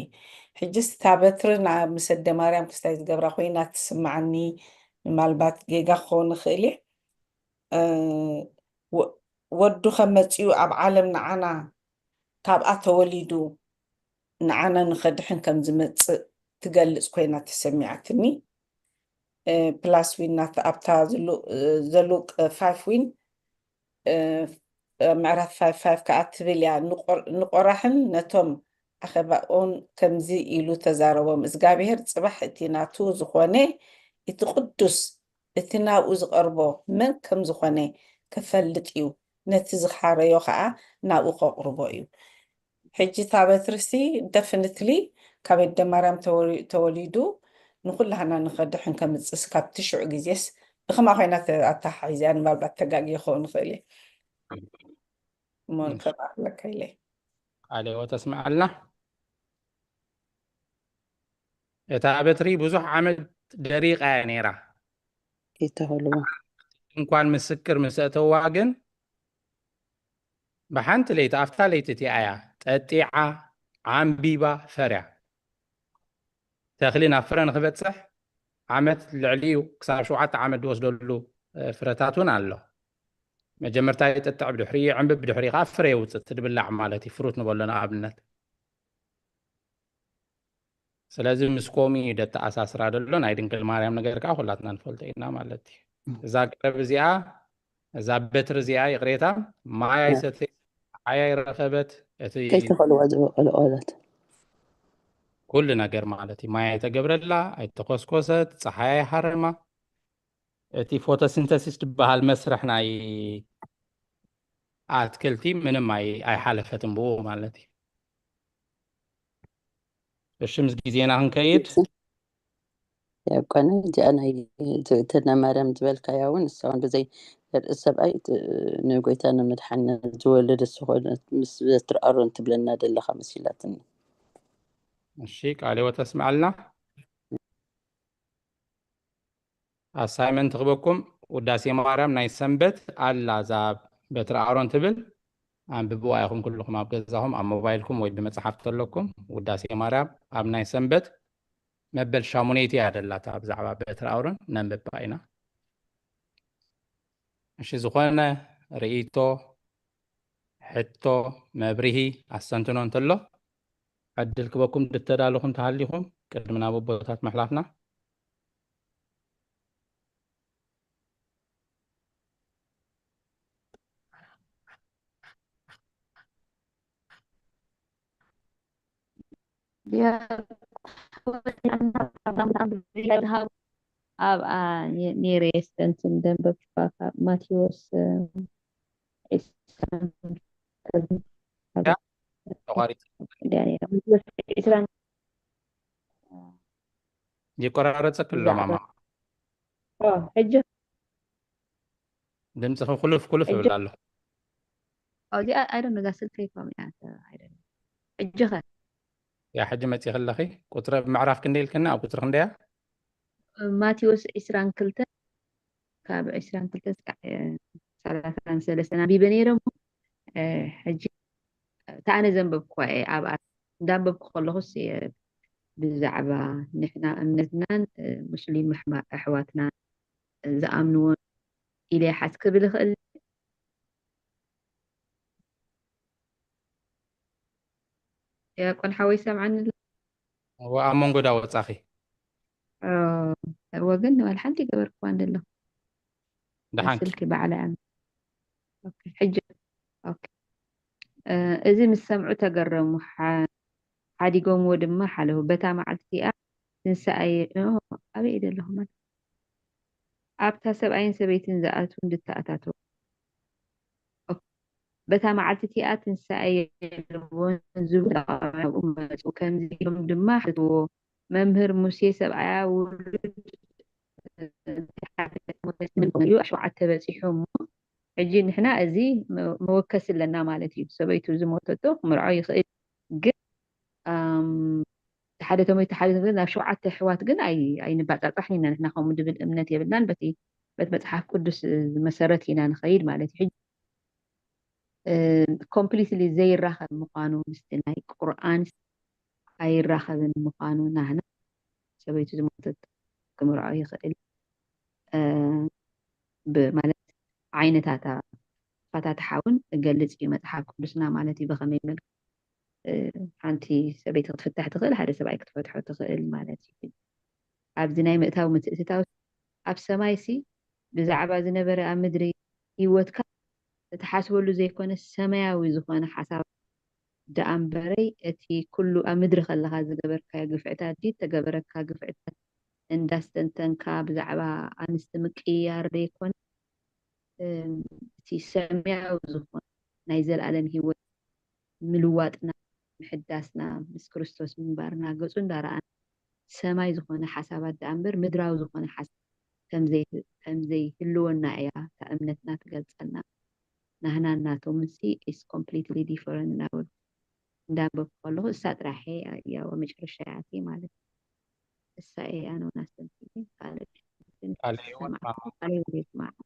ሕጅስ እታ በትሪ ና-፣ ምስ ኣደ ማርያም ክስታይ ዝገብራ ኮይና ትስምዓኒ፣ ምናልባት ጌጋ ክኸውን ይኽእል እየ። እ፣ ወ-፣ ወዱ ከም መጺኡ ኣብ ዓለም ንዓና፣ ካብኣ ተወሊዱ ንዓና ንኸድሕን ከም ዝመጽእ ትገልጽ ኮይና ተሰሚዓትኒ። እ፣ ፕላስ ዊን ናት-፣ ኣብታ ዝሉ-፣ እ፣ ዘሉቅ ፋይፍ ዊን፣ እ፣ ምዕራፍ ፋይፍ ፋይፍ ከኣ ትብል እያ፣ ንቆር-፣ ንቆራሕን ነቶም ኣኼባኡን ከምዚ ኢሉ ተዛረቦም፣ እዝጋብሄር ጽባሕ እቲ ናቱ ዝኾነ፣ እቲ ቅዱስ፣ እቲ ናብኡ ዝቐርቦ መን ከም ዝኾነ ክፈልጥ እዩ፣ ነቲ ዝሓረዮ ኸኣ ናብኡ ከቕርቦ እዩ። ሕጂ እታ በትርሲ ደፍንትሊ ካብ ኣደ ማርያም ተወሪ-፣ ተወሊዱ ንኹላህና ንኸድሕን ከምጽእስ ካብቲ ሽዑ ግዜስ ብኸማ ኮይና ተ-፣ ኣተሓሒዝያ፣ ምናልባት ተጋግየ ክኸውን ይኽእል እየ። እሞ እሺ። ከማኽለካ ኢለ። ቃለ ሕይወት ተስምዓልና። እታ በትሪ ብዙሕ ዓመት ደሪቓ እያ ነይራ። ይተኸልዎ። እንኳን ምስክር ምስ ኣእተዋ ግን ብሓንቲ ለይቲ፣ ኣብታ ለይቲ እቲኣ እያ ጠጢዓ፣ ዓምቢባ፣ ፈርያ። ተኽሊ ናብ ፍረ ንኽበጽሕ ዓመት ልዕሊኡ ክሳብ ሸውዓተ ዓመት ዝወስደሉ፣ እ፣ ፍረታት እውን ኣሎ። መጀመርታ ይጠጥዕ፣ ብድሕሪኡ ይዕምብብ፣ ብድሕሪኡ ከዓ ፍረ የውፅእ፣ ትድብላዕ ማለት እዩ። ፍሩት ንበሎ ንኣብነት። ስለዚ ምስ ከምኡ እዩ ደተኣሳስራ ዘሎ። ናይ ድንግል ማርያም ነገር ከዓ ኩላትና ንፈልጦ ኢና ማለት እዩ። እዛ ገረብ እዚኣ፣ እዛ በትሪ እዚኣ፣ ይቕሬታ፣ ማይ ያ። ኣይሰተየት፣ ፀሓይ ኣይረኸበት፣ እቲ ከይተኸልዋ ዝበቐለ ቆላት። ኩሉ ነገር ማለት እዩ። ማይ ኣይተገብረላ፣ ኣይተኮስኮሰት፣ ፀሓይ ኣይሃረማ። እቲ ፎቶሲንተሲስ ዝበሃል መስርሕ ናይ ኣትክልቲ ምንም ኣይ-፣ ኣይሓለፈትን ብኡ ማለት እዩ። እሺ፣ ምስ ግዜና ክንከይድ። እሺ። ያብ ቀነ እዚኣ ናይ ትእትነ ማርያም ዝበልካያ እውን፣ እሳ እውን ብዘይ ዘርኢ ሰብኣይ ት-፣ ንጎይታ ንምድሓን ዝወልድ ዝኾነ ምስ በትሪ ኣሮን ትብለና ዘለኻ መሲላትኒ። እሺ፣ ቃለ ሕይወት ተስምዓልና። ኣሳይመንት ክበኩም፣ ውዳሴ ማርያም ናይ ሰንበት ኣላ፣ እዛ በትሪ ኣሮን ትብል። ኣንብብዋ ኢኹም ኩልኹም ኣብ ገዛኹም፣ ኣብ ሞባይልኩም ወይ ብመጽሓፍ ተለኩም። ውዳሴ ማርያም ኣብ ናይ ሰንበት መበል ሻሙነይቲ እያ ደላታ፣ ብዛዕባ በትሪ ኣሮን ነንብባ ኢና። እሺ፣ ዝኾነ ርእይቶ፣ ሕቶ፣ መብርሂ፣ ኣስተንትኖ እንተሎ፣ ዕድል ክበኩም፣ ድተዳለኹም ተሃሊኹም፣ ቅድሚ ናብ ኣቦታት ምሕላፍና። ዲያቆን ኣና ፕሮግራም ብዝያድሃብ ኣብኣ ኔረ የስተንትን ደንበብኳ ካብ ማቴዎስ ዒስራን ተቋሪጹ። ዒስራን ይቆራረጸክ ኣሎ ብዛዕባ ማማ። ኦ፣ ሕጂ ድምጽኺ ኩልፍ ኩልፍ ሕጂ ይብል ኣሎ። ኦ፣ እዚኣ ኣይ ዶንት ኖ፣ እዛ ስልከይ ከምኡ እያ፣ ኣይ ዶንት ኖ። ሕጂ ኸ? ያ ሕጂ መጺኺ ኣለኺ። ቁጽሪ ምዕራፍ ክንደይ ኢልክና? ኣብ ቁጽሪ ክንደያ? ማቴዎስ ዒስራን ክልተን ካብ ዒስራን ክልተን እስካዕ፣ እ፣ ሰላሳን ሰለስተን ኣንቢበ ነይረ እሞ፣ እ፣ ሕጂ እታ ኣነ ዘንበብኩዋ እየ ኣብኣ እንዳንበብኩ ከለኹስ እየ ብዛዕባ ንሕና እምነትናን፣ እ፣ ሙስሊም ኣሕማ-፣ ኣሕዋትና ዝኣምንዎን ኢለ ይሓዝ ክብል ይኽእል። ያቆን ሓወይ ሰምዓኒ ኣሎ? እወ፣ ኣብ መንጎ ዳ ወጻኺ? ኦ፣ እወ፣ ግን ዋላ ሓንቲ ይገበርክዋ እንደለኹ። ደሓንኪ። ስልኪ ባዕላ እያ። ኦኬ፣ ሕጂ፣ ኦኬ። እ፣ እዚ ምስ ሰምዑ ተገረሙ፣ ሓ-፣ ሓዲጎምዎ ድማ ሓለፉ። በታ መዓልቲ እቲኣ ትንሳኤ፣ ኦ፣ ኣበይ እየ ዘለኹ ማለት? ኣብታ ሰብኣይን ሰበይትን ዝኣትዉ እንድተኣታተዉ። ኦኬ። በታ መዓልቲ እቲኣ ትንሳኤ የለዎን ዝብሉ ተቓዋሚ ናብኡ መጹ። ከምዚ ኢሎም ድማ ሓተትዎ፣ መምህር፣ ሙሴ ሰብኣያ ውሉድ እንተሓተተ ሞተ ስምን እዩ ኣሽውዓተ በጺሑ እሞ፣ ሕጂ ንሕና እዚ መ-፣ መወከሲ ኣለና ማለት እዩ። ሰበይቱ ዝሞተቶ ክምርዖ ይኽእል፣ ግን፣ ኣም፣ ሓደ ተሞይቱ ሓደ ተሞይቱ ናብ ሸውዓተ ኣሕዋት ግን ኣይ-፣ ኣይንባጻጻሕን ኢና። ንሕና ከምኡ ድብል እምነት የብልናን። በቲ፣ በቲ መጽሓፍ ቅዱስ መሰረት ኢና ንኸይድ ማለት እዩ። ሕጂ፣ እ፣ ኮምፕሊትሊ ዘይራኸብ ምዃኑ ምስቲ ናይ ቁርኣን ኣይራኸብን ምዃኑ ናህና ሰበይቱ ዝሞተት ክምርዖ ይኽእል፣ እ፣ ብ-፣ ማለት ዓይነታታ ኣፈታትሓ እውን እገልጽ እዩ መጽሓፍ ቅዱስና ማለት እዩ። ብኸመይ መልክዕ፣ እ፣ ሓንቲ ሰበይቲ ክትፍታሕ ትኽእል፣ ሓደ ሰብኣይ ክትፈትሖ ትኽእል ማለት እዩ። ኣብዚ ናይ ምእታው ምትእትታው ኣብ ሰማይሲ ብዛዕባ ዝነበረ ኣብ ምድሪ ህይወትካ እትሓስበሉ ዘይኮነ ሰማያዊ ዝኾነ ሓሳብ ደኣ እምበረይ እቲ ኩሉ ኣብ ምድሪ ከለኻ ዝገበርካዮ ግፍዕታት ድዩ እተገበረካ ግፍዕታት እንዳስተንተንካ ብዛዕባ ኣንስቲ ምቅይያር ዘይኮነ፣ እም፣ እቲ ሰማያዊ ዝኾነ ናይ ዘለኣለም ህይወት ምልዋጥና፣ ምሕዳስና፣ ምስ ክርስቶስ ምንባርና፣ ገጹ እንዳረኣና ሰማይ ዝኾነ ሓሳባት ደኣ እምበር ምድራዊ ዝኾነ ሓሳብ ከም ዘይ-፣ ከም ዘይህልወና እያ እታ እምነትና ትገልጸልና። ናህናን ናቶምንሲ is completely different እናበልኩ እንዳንበብኩ ከለኹ እሳ ጥራሕ እያ መጨረሻ እያ ማለት እዩ። እሳ እያ ነው ናስተንትኝ ካልእ ግን ካልእ ይወት ሰማዕኩ፣ ማማ። ካልእ ይወት ማማ።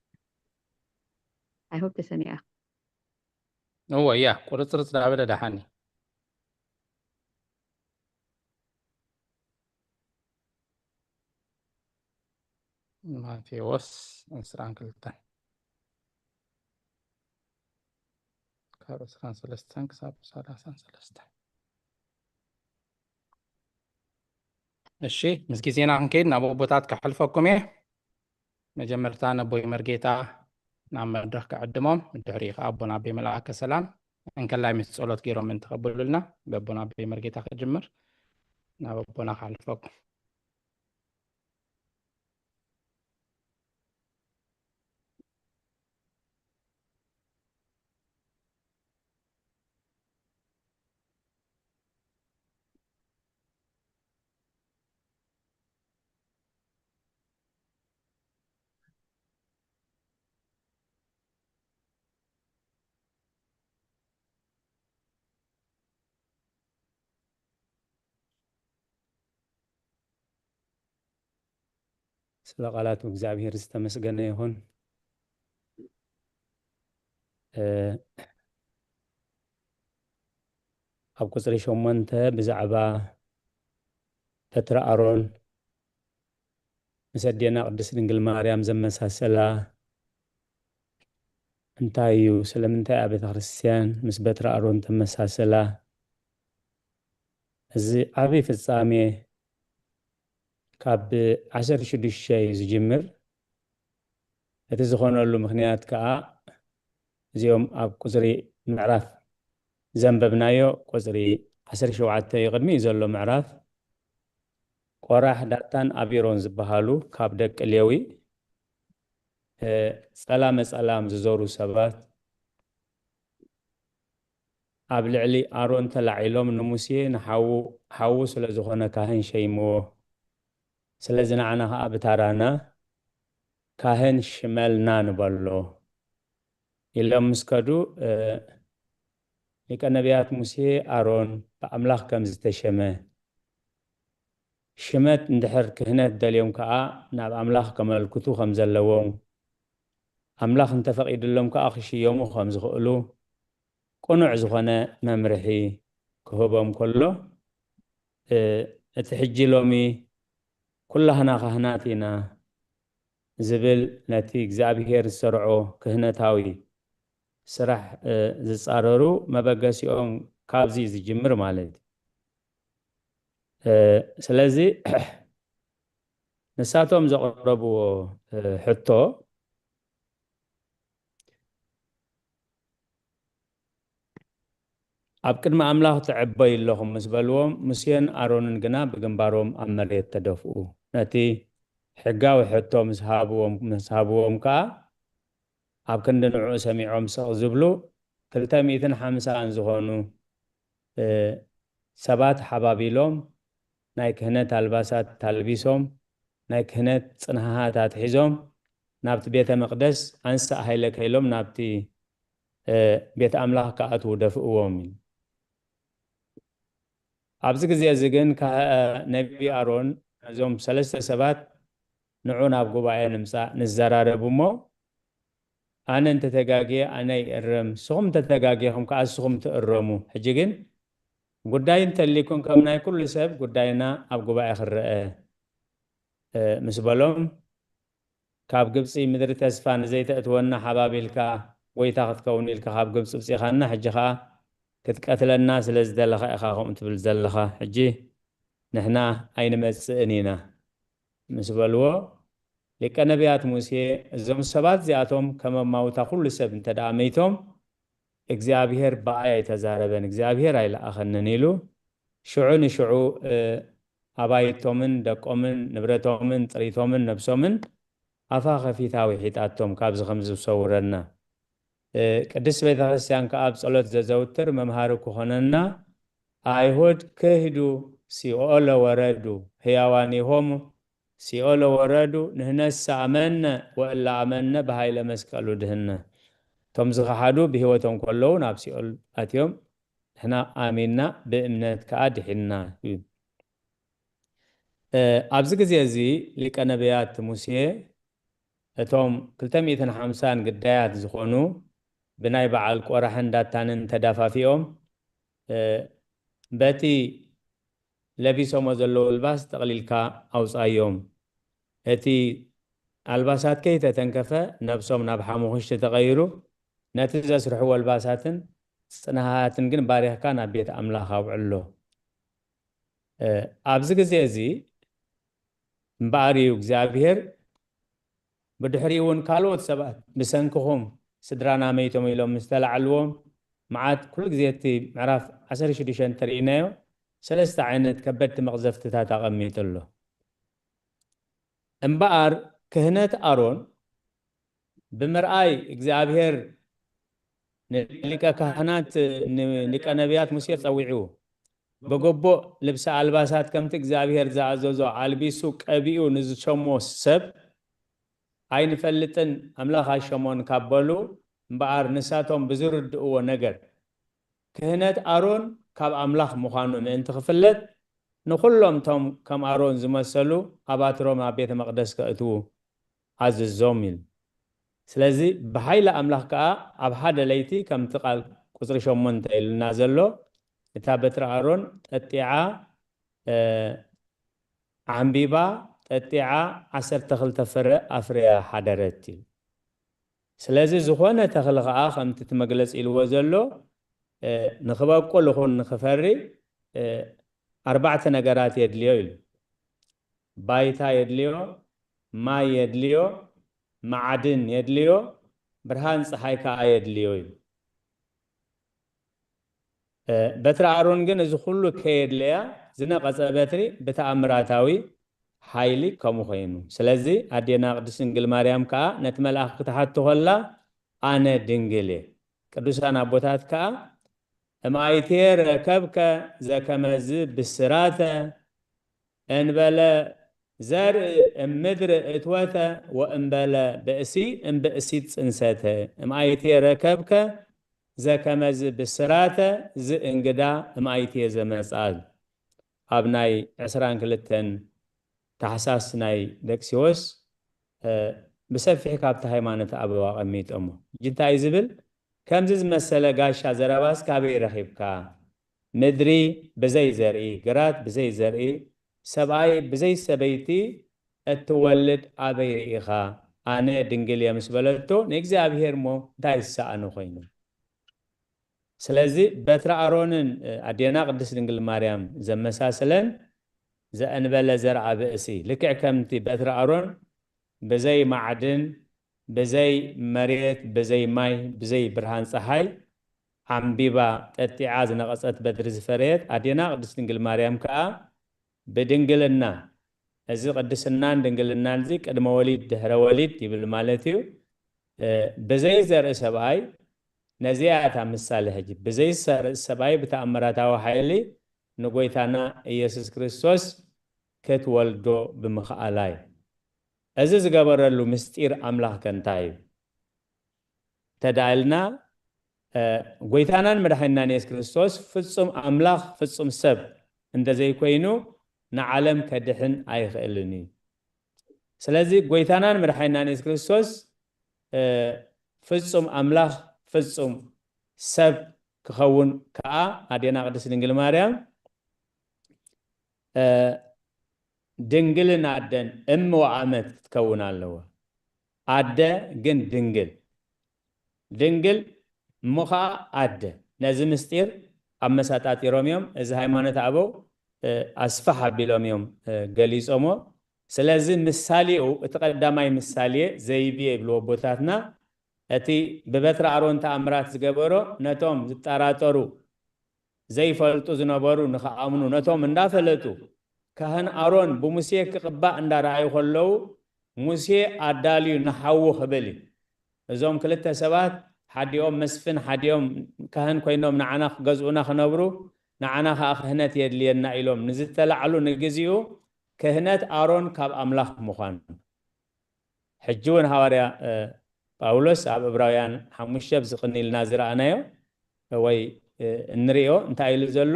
I hope ተሰሚዐ። እወ፣ ያ፣ ቁርጽርጽ ዳበለ ደሓኒ። ማቴዎስ ዕስራን ክልተን። ካብ ዕስራን ሰለስተን ክሳብ ሰላሳን ሰለስተን። እሺ፣ ምስ ግዜና ክንከይድ ናብ ኣቦታት ከሕልፈኩም እየ። መጀመርታ ነቦይ መርጌታ ናብ መድረኽ ክዕድሞም፣ ድሕሪኡ ከኣ ኣቦና ኣቦይ መልኣከ ሰላም እንከላይ ምስ ጸሎት ገይሮም እንተኸብሉልና፣ በቦና ኣቦይ መርጌታ ክጅምር። ናብ ኣቦና ከሕልፈኩም። ስለ ቃላቱ እግዚኣብሔር ዝተመስገነ ይኹን። እ፣ ኣብ ቁጽሪ ሸሞንተ ብዛዕባ በትሪ ኣሮን ምስ ኣዴና ቅድስት ድንግል ማርያም ዘመሳሰላ እንታይ እዩ? ስለምንታይ እያ ቤተ ክርስቲያን ምስ በትሪ ኣሮን ተመሳሰላ? እዚ ዓቢ ፍጻሜ ካብ ዓሰርተ ሽዱሽተ እዩ ዝጅምር። እቲ ዝኾነሉ ምኽንያት ከኣ እዚኦም ኣብ ቁጽሪ ምዕራፍ ዘንበብናዮ ቁጽሪ ዓሰርተ ሸውዓተ እዩ። ቅድሚኡ ዘሎ ምዕራፍ ቆራሕ፣ ዳታን ኣቢሮን ዝበሃሉ ካብ ደቂ ሌዊ፣ እ፣ ጸላመ ጸላም ዝዞሩ ሰባት ኣብ ልዕሊ ኣሮን ተላዒሎም ንሙሴ ንሓዉ፣ ሓዉ ስለ ዝኾነ ካህን ሸይምዎ። ስለዚ ንዓና ኸኣ ብታራና ካህን ሽመልና ንበሎ ኢሎም ምስ ከዱ፣ እ፣ ሊቀ ነቢያት ሙሴ ኣሮን ብኣምላኽ ከም ዝተሸመ፣ ሽመት እንድሕር ክህነት ደልዮም ከኣ ናብ ኣምላኽ ከመልክቱ ከም ዘለዎም፣ ኣምላኽ እንተፈቒድሎም ከኣ ክሽየሙ ከም ዝኽእሉ ቅኑዕ ዝኾነ መምርሒ ክህቦም ከሎ፣ እ፣ እቲ ሕጂ ሎሚ ኩላህና ካህናት ኢና ዝብል ነቲ እግዚኣብሄር ዝሰርዖ ክህነታዊ ስራሕ፣ እ፣ ዝጻረሩ መበገሲኦም ካብዚ ዝጅምር ማለት እዩ። እ፣ ስለዚ ንሳቶም ዘቕረብዎ፣ እ፣ ሕቶ፣ ኣብ ቅድሚ ኣምላኽ ትዕበዩ ኣለኹም ምስ በልዎም፣ ሙሴን ኣሮንን ግና ብግንባሮም ኣብ መሬት ተደፍኡ። ነቲ ሕጋዊ ሕቶ ምስ ሃብዎም፣ ምስ ሃብዎም ከኣ፣ ኣብ ክንዲ ንዕኡ ሰሚዖም ስቕ ዝብሉ፣ ክልተ ሚእትን ሓምሳን ዝኾኑ ሰባት ሓባቢሎም ናይ ክህነት ኣልባሳት ኣልቢሶም ናይ ክህነት ጽንሃሃት ኣትሒዞም ናብቲ ቤተ መቕደስ ኣንሳእ ሃይለ ከኢሎም ናብቲ ቤት ኣምላኽ ክኣትዉ ደፍእዎም እዩ። ኣብዚ ግዜ እዚ ግን ነቢ ኣሮን ነዞም ሰለስተ ሰባት ንዑ ናብ ጉባኤ ንምጻእ ንዘራረብ እሞ ኣነ እንተተጋግየ ኣነ ይእረም፣ ንስኹም እንተተጋጊኹም ከዓ ንስኹም ትእረሙ። ሕጂ ግን ጉዳይ እንተሊኩም ከም ናይ ኩሉ ሰብ ጉዳይና ኣብ ጉባኤ ክረአ ምስ በሎም ካብ ግብፂ ምድሪ ተስፋ ንዘይተእትወና ሓባቢልካ ጎይታ ክትከውን ኢልካ ካብ ግብፂ ውፂኻና፣ ሕጂ ከዓ ክትቀትለና ስለ ዝደለኻ ኢኻ ከምኡ ትብል ዘለኻ። ሕጂ ንሕና ኣይንመፅእን ኢና ምስ በልዎ፣ ሊቀ ነቢያት ሙሴ እዞም ሰባት እዚኣቶም ከም ኣማውታ ኩሉ ሰብ እንተ ደኣ መይቶም እግዚኣብሔር ብኣይ ኣይተዛረበን፣ እግዚኣብሔር ኣይለኣኸንን ኢሉ ሽዑ ንሽዑ ኣባይቶምን ደቆምን ንብረቶምን ጥሪቶምን ነብሶምን ኣፋ ከፊታ ውሒጣቶም። ካብዚ ከምዚ ዝሰውረና ቅድስት ቤተ ክርስቲያን ከኣ ኣብ ጸሎት ዘዘውትር መምሃሪ ክኾነና ኣይሁድ ክህዱ ሲኦለ ወረዱ ህያዋን ይሆሙ ሲኦለ ወረዱ ንህነሰ ኣመነ ወእለ ኣመነ ብሃይለ መስቀሉ ድህነ። እቶም ዝኸሓዱ ብህይወቶም ከለዉ ናብ ሲኦል ኣትዮም ንሕና ኣሚንና ብእምነት ከኣ ድሒንና ይብል። ኣብዚ ግዜ እዚ ሊቀ ነቢያት ሙሴ እቶም ክልተ ሚእትን ሓምሳን ግዳያት ዝኾኑ ብናይ በዓል ቆራሕን ዳታንን ተዳፋፊኦም በቲ ለቢሶሞ ዘለዉ ልባስ ጠቕሊልካ ኣውጻዮም። እቲ ኣልባሳት ከይተተንከፈ ነብሶም ናብ ሓሙኽሽቲ ተቐይሩ ነቲ ዘስርሕዎ ኣልባሳትን ጽንሃትን ግን ባሪኽካ ናብ ቤት ኣምላኽ ኣውዕሎ። ኣብዚ ግዜ እዚ እምበኣር እዩ እግዚኣብሔር ብድሕሪኡ እውን ካልኦት ሰባት ብሰንክኹም ስድራና መይቶም ኢሎም ምስ ተላዕልዎም መዓት ኩሉ ግዜ እቲ ምዕራፍ ዓሰርተ ሽዱሽተ እንተርኢናዮ ሰለስተ ዓይነት ከበድቲ መቕዘፍትታት ኣቐሚጡ ኣሎ። እምበኣር ክህነት ኣሮን ብምርኣይ እግዚኣብሔር ንሊቀ ካህናት ንሊቀ ነቢያት ሙሴ ጸዊዑ ብግቡእ ልብሰ ኣልባሳት ከምቲ እግዚኣብሔር ዝኣዘዞ ኣልቢሱ ቀቢኡ ንዝሸሞ ሰብ ኣይንፈልጥን ኣምላኽ ኣይሸሞን ካብ በሉ እምበኣር ንሳቶም ብዝርድእዎ ነገር ክህነት ኣሮን ካብ ኣምላኽ ምዃኑ ምእንቲ ክፍለጥ ንኹሎም ቶም ከም ኣሮን ዝመሰሉ ኣባትሮም ኣብ ቤተ መቕደስ ከእትዉ ኣዝዞም ኢሉ። ስለዚ ብሓይሊ ኣምላኽ ከኣ ኣብ ሓደ ለይቲ ከምቲ ቃል ቁጽሪ ሸሞንተ ኢሉና ዘሎ እታ በትሪ ኣሮን ጠጢዓ ዓምቢባ ጠጢዓ ዓሰርተ ክልተ ፍረ ኣፍርያ ሓደረት ኢሉ። ስለዚ ዝኾነ ተኽሊ ከኣ ከምቲ እቲ መግለጺ ኢልዎ ዘሎ ንክበቁል ይኹን ንክፈሪ ኣርባዕተ ነገራት የድልዮ ኢሉ። ባይታ የድልዮ፣ ማይ የድልዮ፣ ማዕድን የድልዮ፣ ብርሃን ፀሓይ ከኣ የድልዮ ኢሉ። በትሪ ኣሮን ግን እዚ ኩሉ ከየድለያ ዝነቐጸ በትሪ ብተኣምራታዊ ሓይሊ ከምኡ ኮይኑ። ስለዚ ኣዴና ቅድስት ድንግል ማርያም ከኣ ነቲ መልኣኽ ክትሓቶ ከላ ኣነ ድንግል እየ። ቅዱሳን ኣቦታት ከኣ እምኣይቴ ረከብከ ዘከመዝ ብስራተ እንበለ ዘርኢ እምድሪ እትወተ ወእምበለ ብእሲ እምብእሲት ጽንሰተ እምኣይቴ ረከብከ ዘከመዝ ብስራተ ዝእንግዳ እምኣይቴ ዘመጻል ኣብ ናይ ዕስራን ክልተን ታሕሳስ ናይ ደቅሲዎስ ብሰፊሕ ካብቲ ሃይማኖት ኣበው ኣቐሚጦሞ። ሕጂ እንታይ እዩ ዝብል? ከምዚ ዝመሰለ ጋሻ ዘረባስ ካበይ ረኺብካ? ምድሪ ብዘይ ዘርኢ፣ ግራት ብዘይ ዘርኢ፣ ሰብኣይ ብዘይ ሰበይቲ እትወልድ ኣበይ ርኢኻ? ኣነ ድንግል እየ ምስ በለቶ ንእግዚኣብሔር እሞ እንታይ ዝሰኣኖ ኮይኑ? ስለዚ በትሪ ኣሮንን ኣዴና ቅድስት ድንግል ማርያም ዘመሳስለን ዘእንበለ ዘርኣ ብእሲ ልክዕ ከምቲ በትሪ ኣሮን ብዘይ ማዕድን ብዘይ መሬት ብዘይ ማይ ብዘይ ብርሃን ፀሓይ ዓምቢባ ጠጢዓ ዝነቐፀት በትሪ ዝፈረየት ኣዴና ቅድስት ድንግል ማርያም ከዓ ብድንግልና እዚ ቅድስናን ድንግልናን እዚ ቅድመ ወሊድ ድሕረ ወሊድ ይብል ማለት እዩ። ብዘይ ዘርኢ ሰብኣይ ነዚኣ እታ ምሳሌ ሕጂ ብዘይሰርጽ ሰብኣይ ብተኣምራታዊ ሓይሊ ንጎይታና ኢየሱስ ክርስቶስ ክትወልዶ ብምኽኣላ እዩ። እዚ ዝገበረሉ ምስጢር ኣምላኽ ከ እንታይ እዩ? ተዳልና ጎይታናን መድሓኒናን የሱስ ክርስቶስ ፍጹም ኣምላኽ ፍጹም ሰብ እንተዘይኮይኑ ንዓለም ከድሕን ኣይኽእልን እዩ። ስለዚ ጎይታናን መድሓኒናን የሱስ ክርስቶስ ፍጹም ኣምላኽ ፍጹም ሰብ ክኸውን ከዓ ኣዴና ቅድስት ድንግል ማርያም ድንግልን ኣደን እም ወኣመት ክትከውን ኣለዋ። ኣደ ግን ድንግል ድንግል እሞ ከዓ ኣደ። ነዚ ምስጢር ኣመሳጣጢሮም እዮም። እዚ ሃይማኖት ኣበው ኣስፋሕ ኣቢሎም እዮም ገሊፆሞ። ስለዚ ምሳሌኡ እቲ ቀዳማይ ምሳሌ ዘይብየ ይብልዎ ኣቦታትና። እቲ ብበትሪ ኣሮን ተኣምራት ዝገበሮ ነቶም ዝጠራጠሩ ዘይፈልጡ ዝነበሩ ንኽኣምኑ ነቶም እንዳፈለጡ ካህን ኣሮን ብሙሴ ክቕባእ እንዳረኣዩ ከለዉ ሙሴ ኣዳልዩ ንሓዉ ክብል እዩ። እዞም ክልተ ሰባት ሓዲኦም መስፍን ሓዲኦም ካህን ኮይኖም ንዓና ክገዝኡና ክነብሩ ንዓና ከዓ ክህነት የድልየና ኢሎም ንዝተላዕሉ ንግዚኡ ክህነት ኣሮን ካብ ኣምላኽ ምዃኑ ሕጂ እውን ሃዋርያ ጳውሎስ ኣብ እብራውያን ሓሙሽተ ኣብዚ ቅኒ ኢልና ዝረኣናዮ ወይ እንሪኦ እንታይ ኢሉ ዘሎ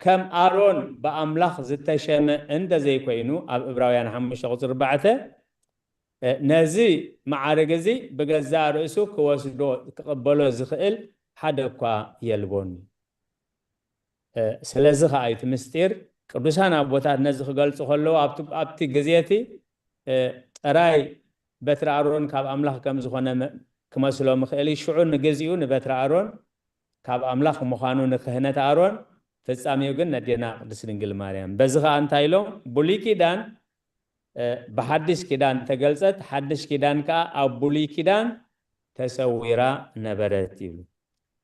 ከም ኣሮን ብኣምላኽ ዝተሸመ እንተ ዘይኮይኑ ኣብ እብራውያን ሓሙሽተ ቁፅሪ ኣርባዕተ ነዚ መዓርግ እዚ ብገዛእ ርእሱ ክወስዶ ክቕበሎ ዝኽእል ሓደ እኳ የልቦን። ስለዚ ከዓ እቲ ምስጢር ቅዱሳን ኣቦታት ነዚ ክገልፁ ከለዉ ኣብቲ ግዜ እቲ ጥራይ በትሪ ኣሮን ካብ ኣምላኽ ከም ዝኾነ ክመስሎም ይኽእል እዩ። ሽዑ ንግዚኡ ንበትሪ ኣሮን ካብ ኣምላኽ ምዃኑ ንክህነት ኣሮን ፍጻሜኡ ግን ነዴና ቅድስት ድንግል ማርያም። በዚ ከዓ እንታይ ኢሎም ብሉይ ኪዳን ብሓድሽ ኪዳን ተገልጸት፣ ሓድሽ ኪዳን ከዓ ኣብ ብሉይ ኪዳን ተሰዊራ ነበረት ይብሉ።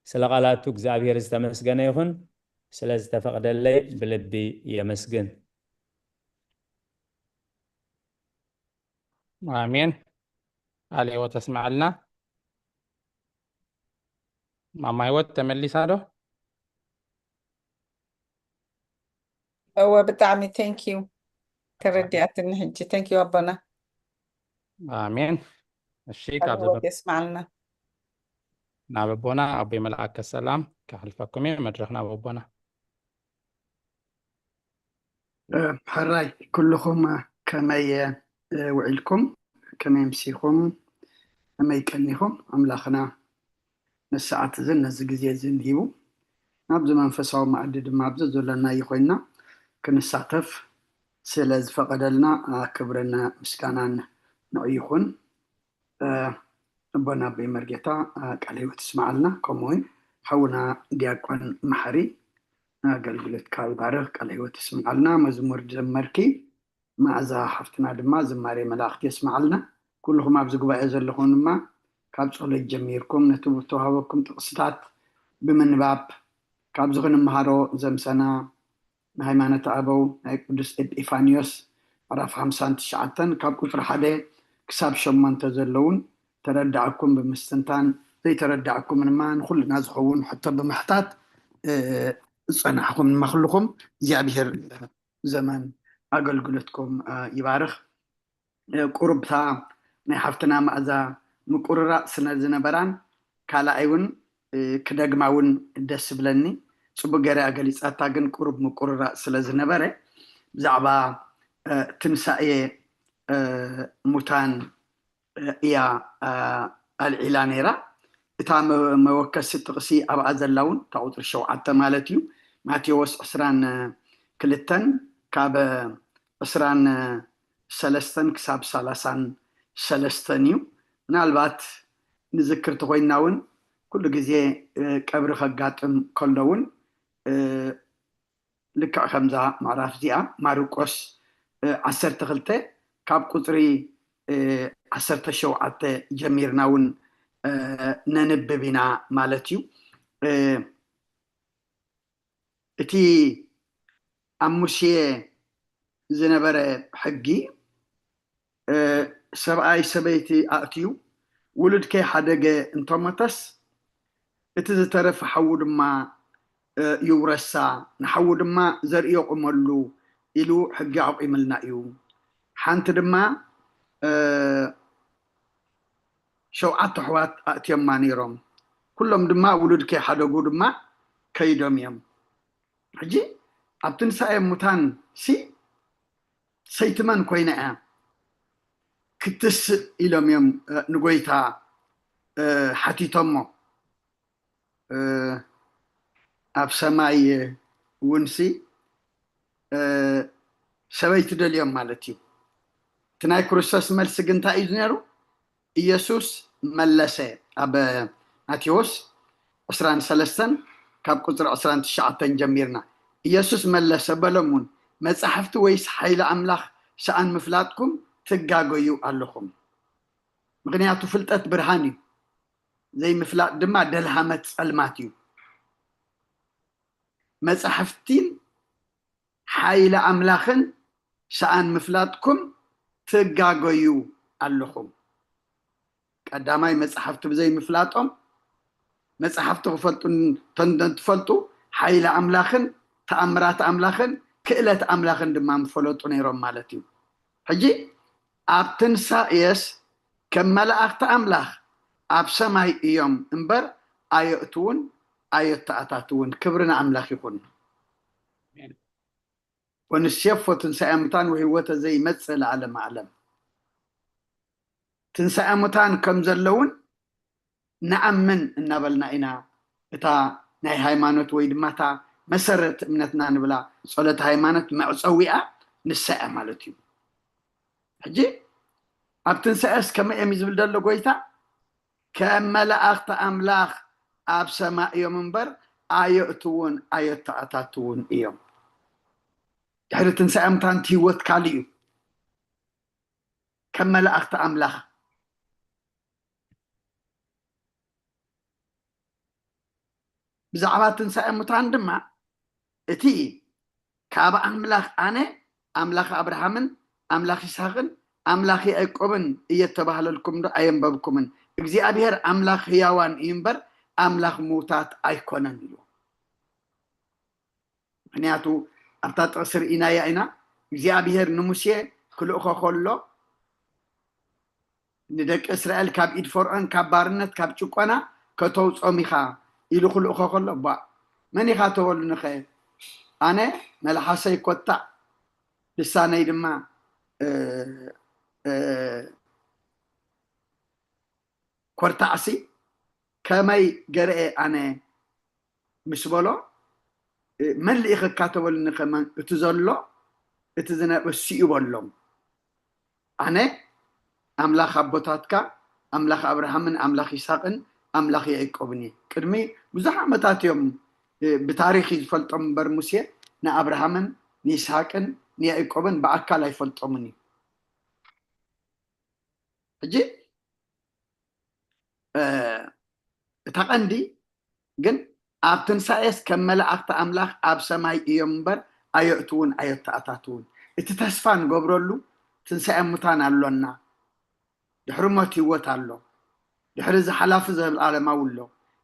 ስለ ቃላቱ እግዚኣብሔር ዝተመስገነ ይኹን። ስለ ዝተፈቕደለይ ብልቢ የመስግን። ኣሜን። ቃለ ህይወት ተስምዐልና። ማማ ህይወት ተመሊሳ ዶ? እወ ብጣዕሚ thank you ተረዲኣትኒ ሕጂ thank you ኣቦና። ኣሜን። እሺ ካብ ቃለ ህይወት የስምዓልና። ናብ ኣቦና ኣቦይ መልኣከ ሰላም ከሕልፈኩም እየ። መድረኽ ናብ ኣቦና። ሕራይ ኩልኹም ከመይ ውዒልኩም? ከመይ ኣምሲኹም? ከመይ ቀኒኹም? ኣምላኽና ነዚ ሰዓት እዝን ነዚ ግዜ እዝን ሂቡ ናብዚ መንፈሳዊ መኣዲ ድማ ኣብዚ ዘለናዮ ኮይንና ክንሳተፍ ስለ ዝፈቐደልና ክብርን ምስጋናን ንዑ ይኹን። ኣቦና ኣቦይ መርጌታ ቃለ ህይወት ይስምዓልና። ከምኡ እውን ሓውና ዲያቆን መሓሪ ኣገልግሎትካ ይባርኽ፣ ቃለ ህይወት ይስምዓልና። መዝሙር ዝዘመርኪ መኣዛ ሓፍትና ድማ ዝማሬ መላእኽቲ የስምዓልና። ኩልኹም ኣብዚ ጉባኤ ዘለኹም ድማ ካብ ጸሎት ጀሚርኩም ነቲ ብተዋህበኩም ጥቕስታት ብምንባብ ካብዚ ክንምሃሮ ዘምሰና ንሃይማኖተ ኣበው ናይ ቅዱስ ኤጲፋንዮስ ምዕራፍ ሓምሳን ትሽዓተን ካብ ቁፅሪ ሓደ ክሳብ ሸሞንተ ዘለውን ተረዳእኩም ብምስትንታን ዘይተረዳእኩም ድማ ንኩልና ዝኸውን ሕቶ ብምሕታት ዝፀናሕኩም ድማ ኩልኹም እግዚኣብሔር ዘመን ኣገልግሎትኩም ይባርኽ። ቁሩብታ ናይ ሓፍትና መኣዛ ምቁርራፅ ስለ ዝነበራን ካልኣይ እውን ክደግማ እውን ደስ ዝብለኒ ፅቡቅ ገይራ ገሊፃታ ግን ቁሩብ ምቁርራፅ ስለ ዝነበረ ብዛዕባ ትንሳኤ ሙታን እያ ኣልዒላ ነይራ። እታ መወከሲ ጥቕሲ ኣብኣ ዘላ እውን እታ ቁፅሪ ሸውዓተ ማለት እዩ። ማቴዎስ ዕስራን ክልተን ካብ ዕስራን ሰለስተን ክሳብ ሰላሳን ሰለስተን እዩ። ምናልባት ንዝክር ተኮይንና እውን ኩሉ ግዜ ቀብሪ ከጋጥም ከሎ እውን ልክዕ ከምዛ ምዕራፍ እዚኣ ማርቆስ ዓሰርተ ክልተ ካብ ቁፅሪ ዓሰርተ ሸውዓተ ጀሚርና እውን ነንብብ ኢና ማለት እዩ። እቲ ኣብ ሙሴ ዝነበረ ሕጊ ሰብኣይ ሰበይቲ ኣእትዩ ውሉድ ከይሓደገ እንተሞተስ እቲ ዝተረፈ ሓዉ ድማ ይውረሳ፣ ንሓዉ ድማ ዘርኢ የቑመሉ ኢሉ ሕጊ ኣቑምልና እዩ። ሓንቲ ድማ ሸውዓተ ኣሕዋት ኣእትዮማ ነይሮም። ኩሎም ድማ ውሉድ ከይሓደጉ ድማ ከይዶም እዮም። ሕጂ ኣብ ትንሳኤ ሙታን ሲ ሰይቲ መን ኮይና እያ ክትስእ ኢሎም እዮም ንጎይታ ሓቲቶሞ። ኣብ ሰማይ እውን ሲ ሰበይቲ ደልዮም ማለት እዩ። እቲ ናይ ክርስቶስ መልሲ ግን እንታይ እዩ ነይሩ? ኢየሱስ መለሰ። ኣብ ማቴዎስ ዕስራን ሰለስተን ካብ ቁፅሪ ዕስራን ትሽዓተን ጀሚርና ኢየሱስ መለሰ በሎም እውን፣ መጻሕፍቲ ወይስ ሓይሊ ኣምላኽ ሰኣን ምፍላጥኩም ትጋገዩ ኣለኹም። ምኽንያቱ ፍልጠት ብርሃን እዩ፣ ዘይምፍላጥ ድማ ደልሃመት ጸልማት እዩ። መጻሕፍቲን ሓይሊ ኣምላኽን ሰኣን ምፍላጥኩም ትጋገዩ ኣለኹም። ቀዳማይ መጻሕፍቲ ብዘይ ምፍላጦም መጻሕፍቲ ክፈልጡ ተንደን ትፈልጡ ሓይሊ ኣምላኽን ተኣምራት ኣምላኽን ክእለት ኣምላኽን ድማ ምፈለጡ ነይሮም ማለት እዩ። ሕጂ ኣብ ትንሳኤስ ከም መላእኽቲ ኣምላኽ ኣብ ሰማይ እዮም እምበር ኣየእትውን ኣየተኣታትውን። ክብሪ ንኣምላኽ ይኹን። ወንሴፎ ትንሳኤ ሙታን ወህይወተ ዘይመጽእ ለዓለመ ዓለም። ትንሳኤ ሙታን ከም ዘለውን ንኣምን እናበልና ኢና እታ ናይ ሃይማኖት ወይ ድማ እታ መሰረት እምነትና ንብላ ጸሎት ሃይማኖት መዕጸዊኣ ንሳ እያ ማለት እዩ። ሕጂ ኣብ ትንሳኤስ ከመይ እዮም ዝብል ዘሎ ጎይታ? ከም መላእኽቲ ኣምላኽ ኣብ ሰማይ እዮም እምበር ኣየእትውን ኣየተኣታትውን እዮም። ድሕሪ ትንሳኤ ሙታን ህይወት ካልእ እዩ። ከም መላእኽቲ ኣምላኽ ብዛዕባ ትንሳኤ ሙታን ድማ እቲ ካብ ኣምላኽ ኣነ ኣምላኽ ኣብርሃምን ኣምላኽ ይስሐቅን ኣምላኽ ያዕቆብን እየ እተባህለልኩም ዶ ኣየንበብኩምን? እግዚኣብሔር ኣምላኽ ህያዋን እዩ እምበር ኣምላኽ ምውታት ኣይኮነን ኢሉ። ምክንያቱ ኣብታ ጥቕሲ ርኢናያ ኢና እግዚኣብሔር ንሙሴ ክልእኾ ከሎ ንደቂ እስራኤል ካብ ኢድ ፈርዖን ካብ ባርነት ካብ ጭቆና ከተውጾም ኢኻ ኢሉ ክልእኾ ከሎ ባ መን ኢኻ ተበሉንኸ ኣነ መልሓሰይ ኮታዕ ልሳነይ ድማ ኮርታዕሲ ከመይ ገርኤ ኣነ ምስ በሎ መን ልኢኸካ ተበሉኒ ከመን እቲ ዘሎ እቲ ዝነበ ስኡ በሎም ኣነ ኣምላኽ ኣቦታትካ ኣምላኽ ኣብርሃምን ኣምላኽ ይስሐቅን ኣምላኽ ያዕቆብን እየ። ቅድሚ ብዙሕ ዓመታት እዮም ብታሪኽ እዩ ዝፈልጦም እምበር ሙሴ ንኣብርሃምን ንይስሐቅን ንያዕቆብን ብኣካል ኣይፈልጦምን እዩ። ሕጂ እታ ቀንዲ ግን ኣብ ትንሳኤስ ከም መላእኽቲ ኣምላኽ ኣብ ሰማይ እዮም እምበር ኣየእትውን ኣየተኣታትውን። እቲ ተስፋ ንገብረሉ ትንሳኤ ሙታን ኣሎና፣ ድሕሪ ሞት ህይወት ኣሎ፣ ድሕሪ እዚ ሓላፊ ዘለኣለማዊ ኣሎ፣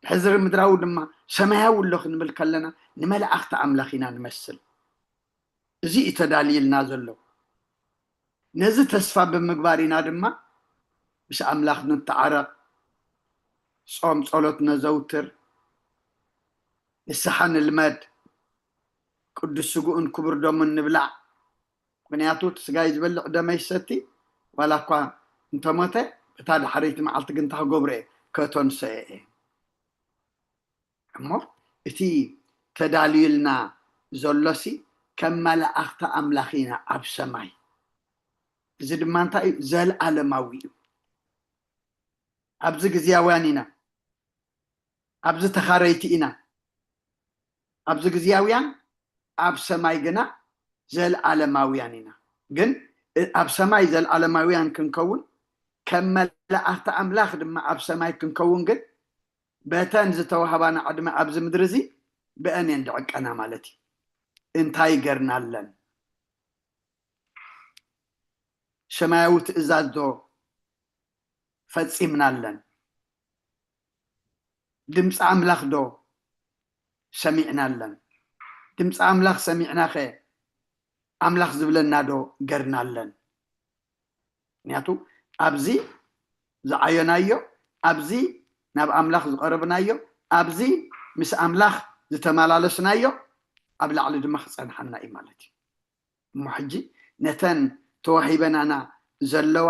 ድሕሪ ምድራዊ ድማ ሰማያዊ ኣሎ ክንብል ከለና ንመላእኽቲ ኣምላኽ ኢና ንመስል። እዚ እዩ ተዳልዩልና ዘሎ። ነዚ ተስፋ ብምግባር ኢና ድማ ምስ ኣምላኽ ንተዓረቕ፣ ጾም ጸሎት ነዘውትር፣ ንስሓ ንልመድ፣ ቅዱስ ስግኡን ክቡር ደሙን ንብላዕ። ምክንያቱ እቲ ስጋይ ዝበልዕ ደመይ ዝሰቲ ዋላ እኳ እንተሞተ እታ ዳሕረይቲ መዓልቲ ግን እንታይ ክገብሮ እየ? ከተንስኦ እየ። እሞ እቲ ተዳልዩልና ዘሎሲ ከም መላእኽቲ ኣምላኽ ኢና ኣብ ሰማይ። እዚ ድማ እንታይ እዩ? ዘልኣለማዊ እዩ። ኣብዚ ግዝያውያን ኢና፣ ኣብዚ ተኻረይቲ ኢና። ኣብዚ ግዝያውያን፣ ኣብ ሰማይ ግና ዘልኣለማውያን ኢና። ግን ኣብ ሰማይ ዘልኣለማውያን ክንከውን ከም መላእኽቲ ኣምላኽ ድማ ኣብ ሰማይ ክንከውን ግን በተን ዝተዋህባና ዕድመ ኣብዚ ምድሪ እዚ ብአን እየን ድዕቀና ማለት እዩ። እንታይ ገርናለን? ሰማያዊ ትእዛዝ ዶ ፈጺምናለን? ድምፂ ኣምላኽ ዶ ሰሚዕናለን? ድምፂ ኣምላኽ ሰሚዕናኸ ኣምላኽ ዝብለና ዶ ገርናለን? ምክንያቱ ኣብዚ ዝዓየናዮ፣ ኣብዚ ናብ ኣምላኽ ዝቐረብናዮ፣ ኣብዚ ምስ ኣምላኽ ዝተመላለስናዮ ኣብ ላዕሊ ድማ ክፀንሓና እዩ ማለት እዩ። እሞ ሕጂ ነተን ተዋሂበናና ዘለዋ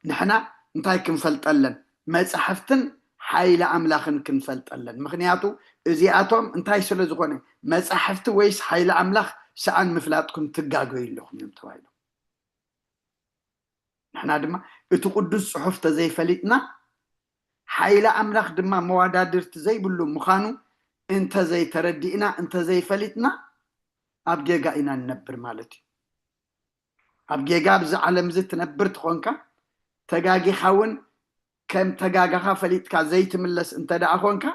ንሕና እንታይ ክንፈልጠለን? መጻሕፍትን ሓይሊ ኣምላኽን ክንፈልጠለን። ምክንያቱ እዚኣቶም እንታይ ስለ ዝኾነ፣ መጻሕፍቲ ወይስ ሓይሊ ኣምላኽ ሰኣን ምፍላጥኩም ትጋገዩ ኣለኹም እዮም ተባሂሎም። ንሕና ድማ እቲ ቅዱስ ጽሑፍ ተዘይፈሊጥና፣ ሓይሊ ኣምላኽ ድማ መዋዳድርቲ ዘይብሉ ምዃኑ እንተዘይተረዲእና፣ እንተዘይፈሊጥና፣ ኣብ ጌጋ ኢና ንነብር ማለት እዩ። ኣብ ጌጋ ኣብዚ ዓለም እዚ ትነብር ትኾንካ፣ ተጋጊኻ እውን ከም ተጋጋኻ ፈሊጥካ ዘይትምለስ እንተ ደኣ ኾንካ፣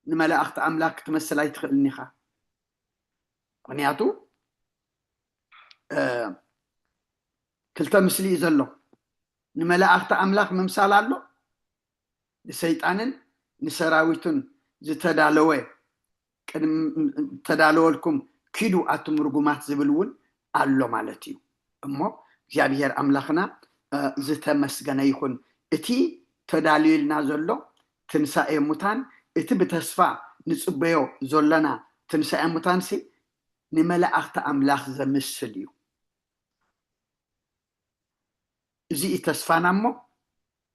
ንመላእኽቲ ኣምላኽ ክትመስል ኣይትኽእልን ኢኻ። ምኽንያቱ ክልተ ምስሊ እዩ ዘሎ። ንመላእኽቲ ኣምላኽ ምምሳል ኣሎ፣ ንሰይጣንን ንሰራዊቱን ዝተዳለወ፣ ቅድሚ ተዳለወልኩም ኪዱ ኣቱም ርጉማት ዝብል እውን ኣሎ ማለት እዩ። እሞ እግዚኣብሔር ኣምላኽና ዝተመስገነ ይኹን። እቲ ተዳልዩልና ዘሎ ትንሳኤ ሙታን፣ እቲ ብተስፋ ንጽበዮ ዘለና ትንሳኤ ሙታንሲ ንመላእኽቲ ኣምላኽ ዘምስል እዩ። እዚ እዩ ተስፋና። እሞ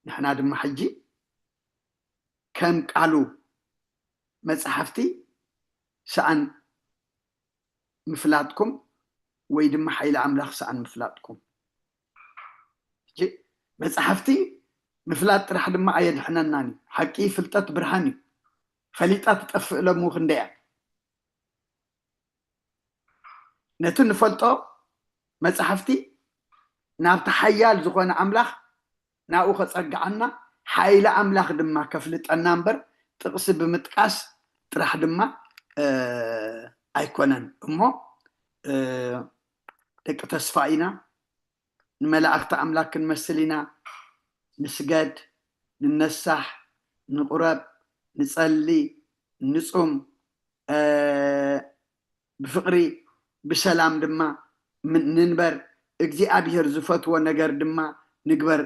ንሕና ድማ ሕጂ ከም ቃሉ መጽሓፍቲ ሰኣን ምፍላጥኩም ወይ ድማ ሓይሊ ኣምላኽ ሰኣን ምፍላጥኩም። ሕጂ መጽሓፍቲ ምፍላጥ ጥራሕ ድማ ኣየድሕነናን እዩ። ሓቂ ፍልጠት ብርሃን እዩ። ፈሊጣ ትጠፍእ ሎሚ ክንደይ እያ። ነቲ ንፈልጦ መጽሓፍቲ ናብቲ ሓያል ዝኾነ ኣምላኽ ናብኡ ከጸግዓና፣ ሓይሊ ኣምላኽ ድማ ከፍልጠና እምበር፣ ጥቕሲ ብምጥቃስ ጥራሕ ድማ ኣይኮነን። እሞ ደቂ ተስፋ ኢና፣ ንመላእኽቲ ኣምላኽ ክንመስል ኢና። ንስገድ፣ ንነሳሕ፣ ንቑረብ፣ ንጸሊ፣ ንጹም፣ ብፍቕሪ ብሰላም ድማ ንንበር። እግዚኣብሔር ዝፈትዎ ነገር ድማ ንግበር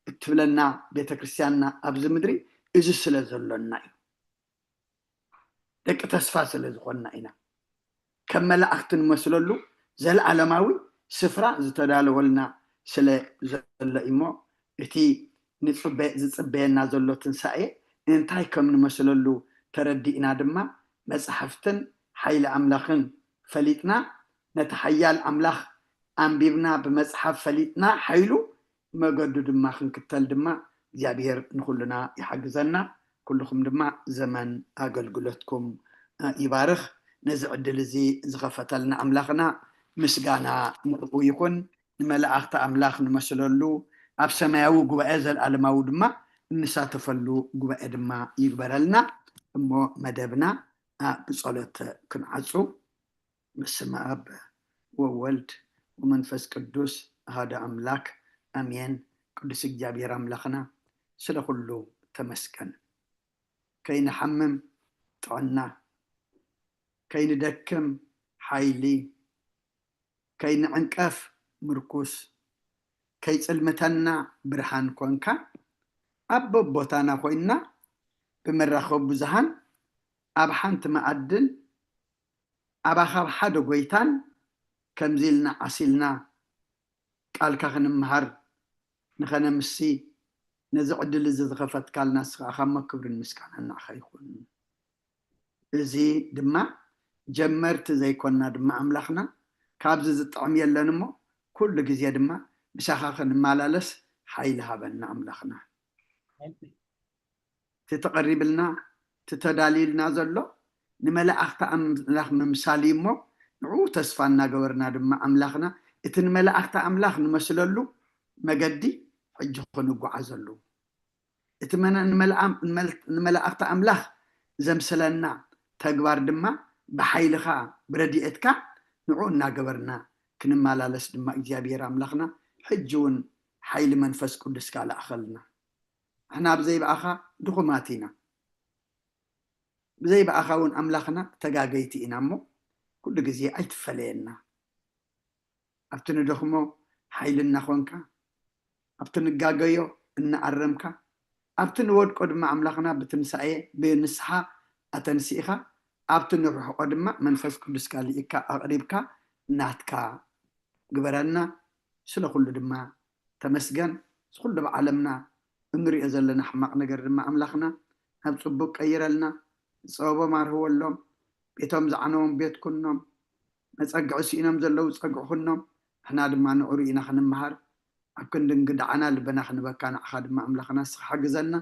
እትብለና ቤተክርስትያንና ኣብዚ ምድሪ እዚ ስለ ዘሎና እዩ። ደቂ ተስፋ ስለ ዝኾንና ኢና። ከም መላእኽቲ ንመስለሉ ዘለዓለማዊ ስፍራ ዝተዳለወልና ስለ ዘሎ እሞ፣ እቲ ዝጽበየና ዘሎ ትንሳኤ እንታይ ከም ንመስለሉ ተረዲእና ድማ መጻሕፍትን ሓይሊ ኣምላኽን ፈሊጥና፣ ነቲ ሓያል ኣምላኽ ኣንቢብና፣ ብመጽሓፍ ፈሊጥና ሓይሉ መገዱ ድማ ክንክተል ድማ እግዚኣብሔር ንኹልና ይሓግዘና። ኩልኹም ድማ ዘመን ኣገልግሎትኩም ይባርኽ። ነዚ ዕድል እዚ ዝኸፈተልና ኣምላኽና ምስጋና ንዕኡ ይኹን። ንመላእኽቲ ኣምላኽ ንመስለሉ፣ ኣብ ሰማያዊ ጉባኤ ዘልኣለማዊ ድማ እንሳተፈሉ ጉባኤ ድማ ይግበረልና። እሞ መደብና ብጸሎት ክንዓጹ። በስመ ኣብ ወወልድ ወመንፈስ ቅዱስ ኣሃደ ኣምላክ ኣሜን። ቅዱስ እግዚኣብሔር ኣምላኽና ስለ ኩሉ ተመስገን። ከይንሓምም ጥዕና፣ ከይንደክም ሓይሊ፣ ከይንዕንቀፍ ምርኩስ፣ ከይጽልምተና ብርሃን ኮንካ፣ ኣብ በቦታና ኮይንና ብመራኸቢ ብዙሃን ኣብ ሓንቲ መኣድን ኣባኻ ኣብ ሓደ ጎይታን ከምዚ ኢልና ዓሲልና ቃልካ ክንምሃር ንኸነምሲ ነዚ ዕድል እዚ ዝኸፈትካልና ንስኻ ኢኻ እሞ ክብርን ምስጋናን ንዓኻ ይኹን። እዚ ድማ ጀመርቲ ዘይኮንና ድማ ኣምላኽና ካብዚ ዝጥዕም የለን እሞ ኩሉ ግዜ ድማ ምሳኻ ክንመላለስ ሓይሊ ሃበና ኣምላኽና። እቲ ተቐሪብልና እቲ ተዳልዩልና ዘሎ ንመላእኽቲ ኣምላኽ ምምሳል እዩ እሞ ንዕኡ ተስፋ እናገበርና ድማ ኣምላኽና እቲ ንመላእኽቲ ኣምላኽ ንመስለሉ መገዲ ሕጂ ክንጓዓዘሉ እቲ ንመላእኽቲ ኣምላኽ ዘምስለና ተግባር ድማ ብሓይልኻ ብረድኤትካ ንዕኡ እናገበርና ክንመላለስ ድማ እግዚኣብሔር ኣምላኽና ሕጂ እውን ሓይሊ መንፈስ ቅዱስካ ለኣኸልና። ንሕና ብዘይ ብኣኻ ድኹማት ኢና። ብዘይ ብኣኻ እውን ኣምላኽና ተጋገይቲ ኢና እሞ፣ ኩሉ ግዜ ኣይትፈለየና። ኣብቲ ንደኽሞ ሓይሊ እናኾንካ፣ ኣብቲ ንጋገዮ እናኣረምካ፣ ኣብቲ ንወድቆ ድማ ኣምላኽና ብትንሳኤ ብንስሓ ኣተንሲእኻ፣ ኣብቲ ንርሕቆ ድማ መንፈስ ቅዱስካ ልኢካ ኣቕሪብካ ናትካ ግበረና። ስለ ኩሉ ድማ ተመስገን። እዚ ኩሉ ኣብ ዓለምና እንሪኦ ዘለና ሕማቕ ነገር ድማ ኣምላኽና ናብ ጽቡቕ ቀይረልና። ዝጸበቦም ኣርህወሎም፣ ቤቶም ዝዓነዎም ቤት ኩኖም፣ መጸግዒ ስኢኖም ዘለዉ ጸግዒ ኩኖም። ንሕና ድማ ንዑ ርኢና ክንመሃር፣ ኣብ ክንዲ እንግድዓና ልበና ክንበካ ንዓኻ ድማ ኣምላኽና ንስኻ ሓግዘና።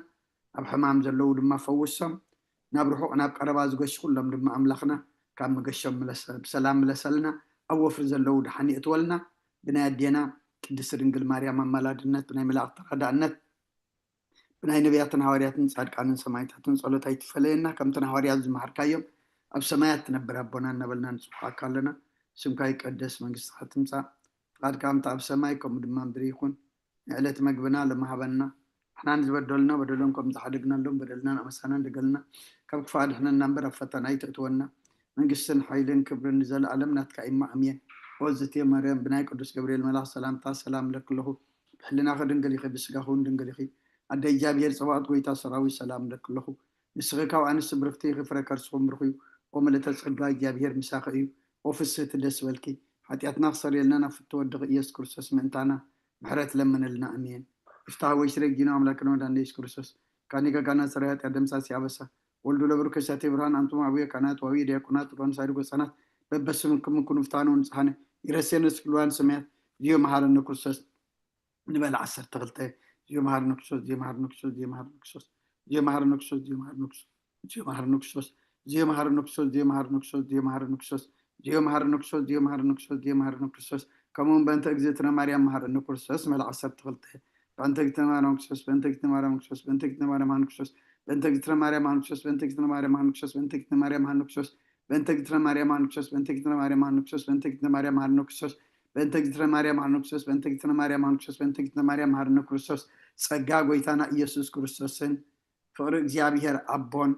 ኣብ ሕማም ዘለዉ ድማ ፈውሶም፣ ናብ ርሑቕ ናብ ቀረባ ዝገሹ ኩሎም ድማ ኣምላኽና ካብ መገሾም ምለሰ-፣ ብሰላም ምለሰልና። ኣብ ወፍሪ ዘለዉ ደሓን የእትወልና። ብናይ ኣዴና ቅድስቲ ድንግል ማርያም ኣማላድነት፣ ብናይ መላእኽቲ ተራዳእነት፣ ብናይ ነቢያትን ሃዋርያትን ጻድቃንን ሰማዕታትን ጸሎት ኣይትፈለየና። ከምቲ ንሃዋርያት ዝመሃርካዮም፣ ኣብ ሰማያት ትነብር ኣቦና እናበልና ንጽውዓካ ኣለና። ስምካ ይቀደስ፣ መንግስትኻ ትምጻእ፣ ፍቓድካ ከምቲ ኣብ ሰማይ ከምኡ ድማ ምድሪ ይኹን። ንዕለት መግብና ሎሚ ሃበና። ንሕና ንዝበደሉና በደሎም ከም ዝሓደግናሎም በደልና ንኣመሳና ንደገልና። ካብ ክፉእ ኣድሕነና እምበር ኣብ ፈተና ኣይተእትወና። መንግስትን ሓይልን ክብርን ንዘለኣለም ናትካ እሞ ኣሜን። ኦ ዝትየ ማርያም፣ ብናይ ቅዱስ ገብርኤል መልኣኽ ሰላምታ ሰላም እለኪ ኣለኹ። ብሕልናኺ ድንግል ኢኺ፣ ብስጋኺ እውን ድንግል ኢኺ። ኣደ እግዚኣብሔር ጸባኦት፣ ጎይታ ሰራዊት፣ ሰላም እለኪ ኣለኹ። ንስኺ ካብ ኣንስቲ ብርኽቲ ኢኺ፣ ፍረ ከርስኺ እውን ብሩኽ እዩ። ኦ ምልእተ ጸጋ፣ እግዚኣብሔር ምሳኺ እዩ። ኦ ፍስህቲ፣ ደስ በልኪ። ሓጢኣትና ክሰርየልና ናብ ፍትወ ወድኺ ኢየሱስ ክርስቶስ ምእንታና ምሕረት ለምንልና። ኣሜን። ይፍታህ ወይ ስሬ ጊኖ ኣምላክና ወዳንደ ኢየሱስ ክርስቶስ ካኒ ጋጋና ሰራይ ኃጢአት ደምሳሲ አበሳ ወልዱ ለብሩ ከሳቴ ብርሃን አንቱም አቡየ ካህናት ዋዊ ዲያቆናት ሮን ሳይድ ጎጻናት በበስምክም ኩኑ ፍታኑ ንጽሃነ ይረሴነ ስክልዋን ሰማያት ዚዮ መሃረነ ክርስቶስ ንበል ዓሰርተ ክልተ ዚዮ መሃረነ ክርስቶስ ዚዮ መሃረነ ክርስቶስ ዚዮ መሃረነ ክርስቶስ ዚዮ መሃረነ ክርስቶስ ዚዮ መሃረነ ክርስቶስ ዚዮ መሃረነ ክርስቶስ ዚዮ መሃረነ ክርስቶስ ዚዮ መሃረነ ክርስቶስ ዚዮ መሃረነ ክርስቶስ ዚዮ መሃረነ ክርስቶስ ዚዮ መሃረነ ክርስቶስ ዚዮ መሃረነ ክርስቶስ ከምኡ እውን በእንተ እግዝእትነ ማርያም መሃረነ ክርስቶስ ንበል ዓሰርተ ክልተ በእንተ እግዝእትነ ማርያም ክርስቶስ በእንተ እግዝእትነ ማርያም ክርስቶስ በእንተ እግዝእትነ ማርያም ሃን ክርስቶስ በእንተ እግዝእትነ ማርያም ሃን ክርስቶስ በእንተ እግዝእትነ ማርያም ሃን ክርስቶስ በእንተ እግዝእትነ ማርያም ሃን ክርስቶስ በእንተ እግዝእትነ ማርያም ሃን ክርስቶስ በእንተ እግዝእትነ ማርያም ሃን ክርስቶስ በእንተ እግዝእትነ ማርያም ሃን ክርስቶስ በእንተ እግዝእትነ ማርያም ሃን ክርስቶስ በእንተ እግዝእትነ ማርያም ሃን ክርስቶስ በእንተ እግዝእትነ ማርያም ሃን ክርስቶስ ጸጋ ጎይታና ኢየሱስ ክርስቶስን ፍቕሪ እግዚኣብሔር ኣቦን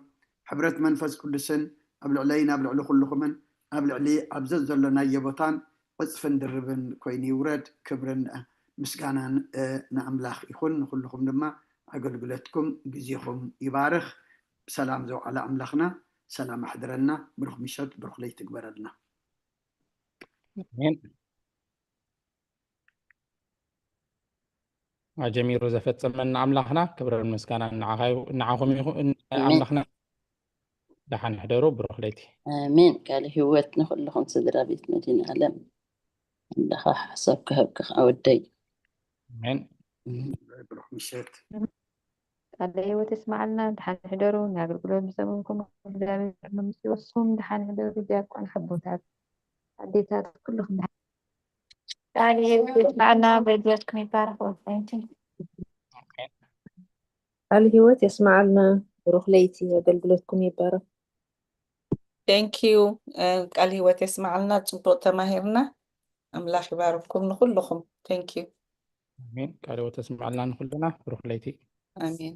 ሕብረት መንፈስ ቅዱስን ኣብ ልዕለይን ኣብ ልዕሊ ኩልኹምን ኣብ ልዕሊ ኣብ ዘዘሎናዮ ቦታን ዕጽፍን ድርብን ኮይኑ ይውረድ። ክብርን ምስጋናን ንኣምላኽ ይኹን። ንኹልኹም ድማ ኣገልግሎትኩም ግዜኹም ይባርኽ። ብሰላም ዘውዓለ ኣምላኽና ሰላም ኣሕድረና። ብሩኽ ምሸት ብሩኽ ለይቲ ይግበረልና። ኣሜን። ኣጀሚሩ ዘፈጸመና ኣምላኽና ክብርን ምስጋናን ንዓኻ ይኹ-፣ ንዓኹም ይኹን። ኣሜን። ኣምላኽና ደሓን ሕደሩ፣ ብሩኽ ለይቲ። ኣሜን። ቃለ ህይወት ንኹልኹም ስድራ ቤት መድኃኔ ዓለም ኣምላኻ ሓሳብ ክህብካ ኣወደይ። ኣሜን። ብሩኽ ምሸት። ቃለ ህይወት የስማዓልና። ደሓን ሕደሩ። ንኣገልግሎት ብሰሙንኩም እግዚኣብሔር ምስ ይወስኹም። ደሓን ሕደሩ። ዲያቆን ሓቦታት ኣዴታት ኩልኹም ደሓን ቃለ ህይወት የስማዓልና። ኣገልግሎትኩም ይባረኽ። ወልቃይትን ቃል ህይወት የስማዓልና። ብሩኽ ለይቲ። ኣገልግሎትኩም ይባረኽ። Thank you። ቃል ህይወት የስማዓልና። ጽቡቕ ተማሂርና። ኣምላኽ ይባርኩም ንኹልኹም። Thank you። ኣሜን። ቃል ህይወት የስማዓልና ንኹልና። ብሩኽ ለይቲ። ኣሜን።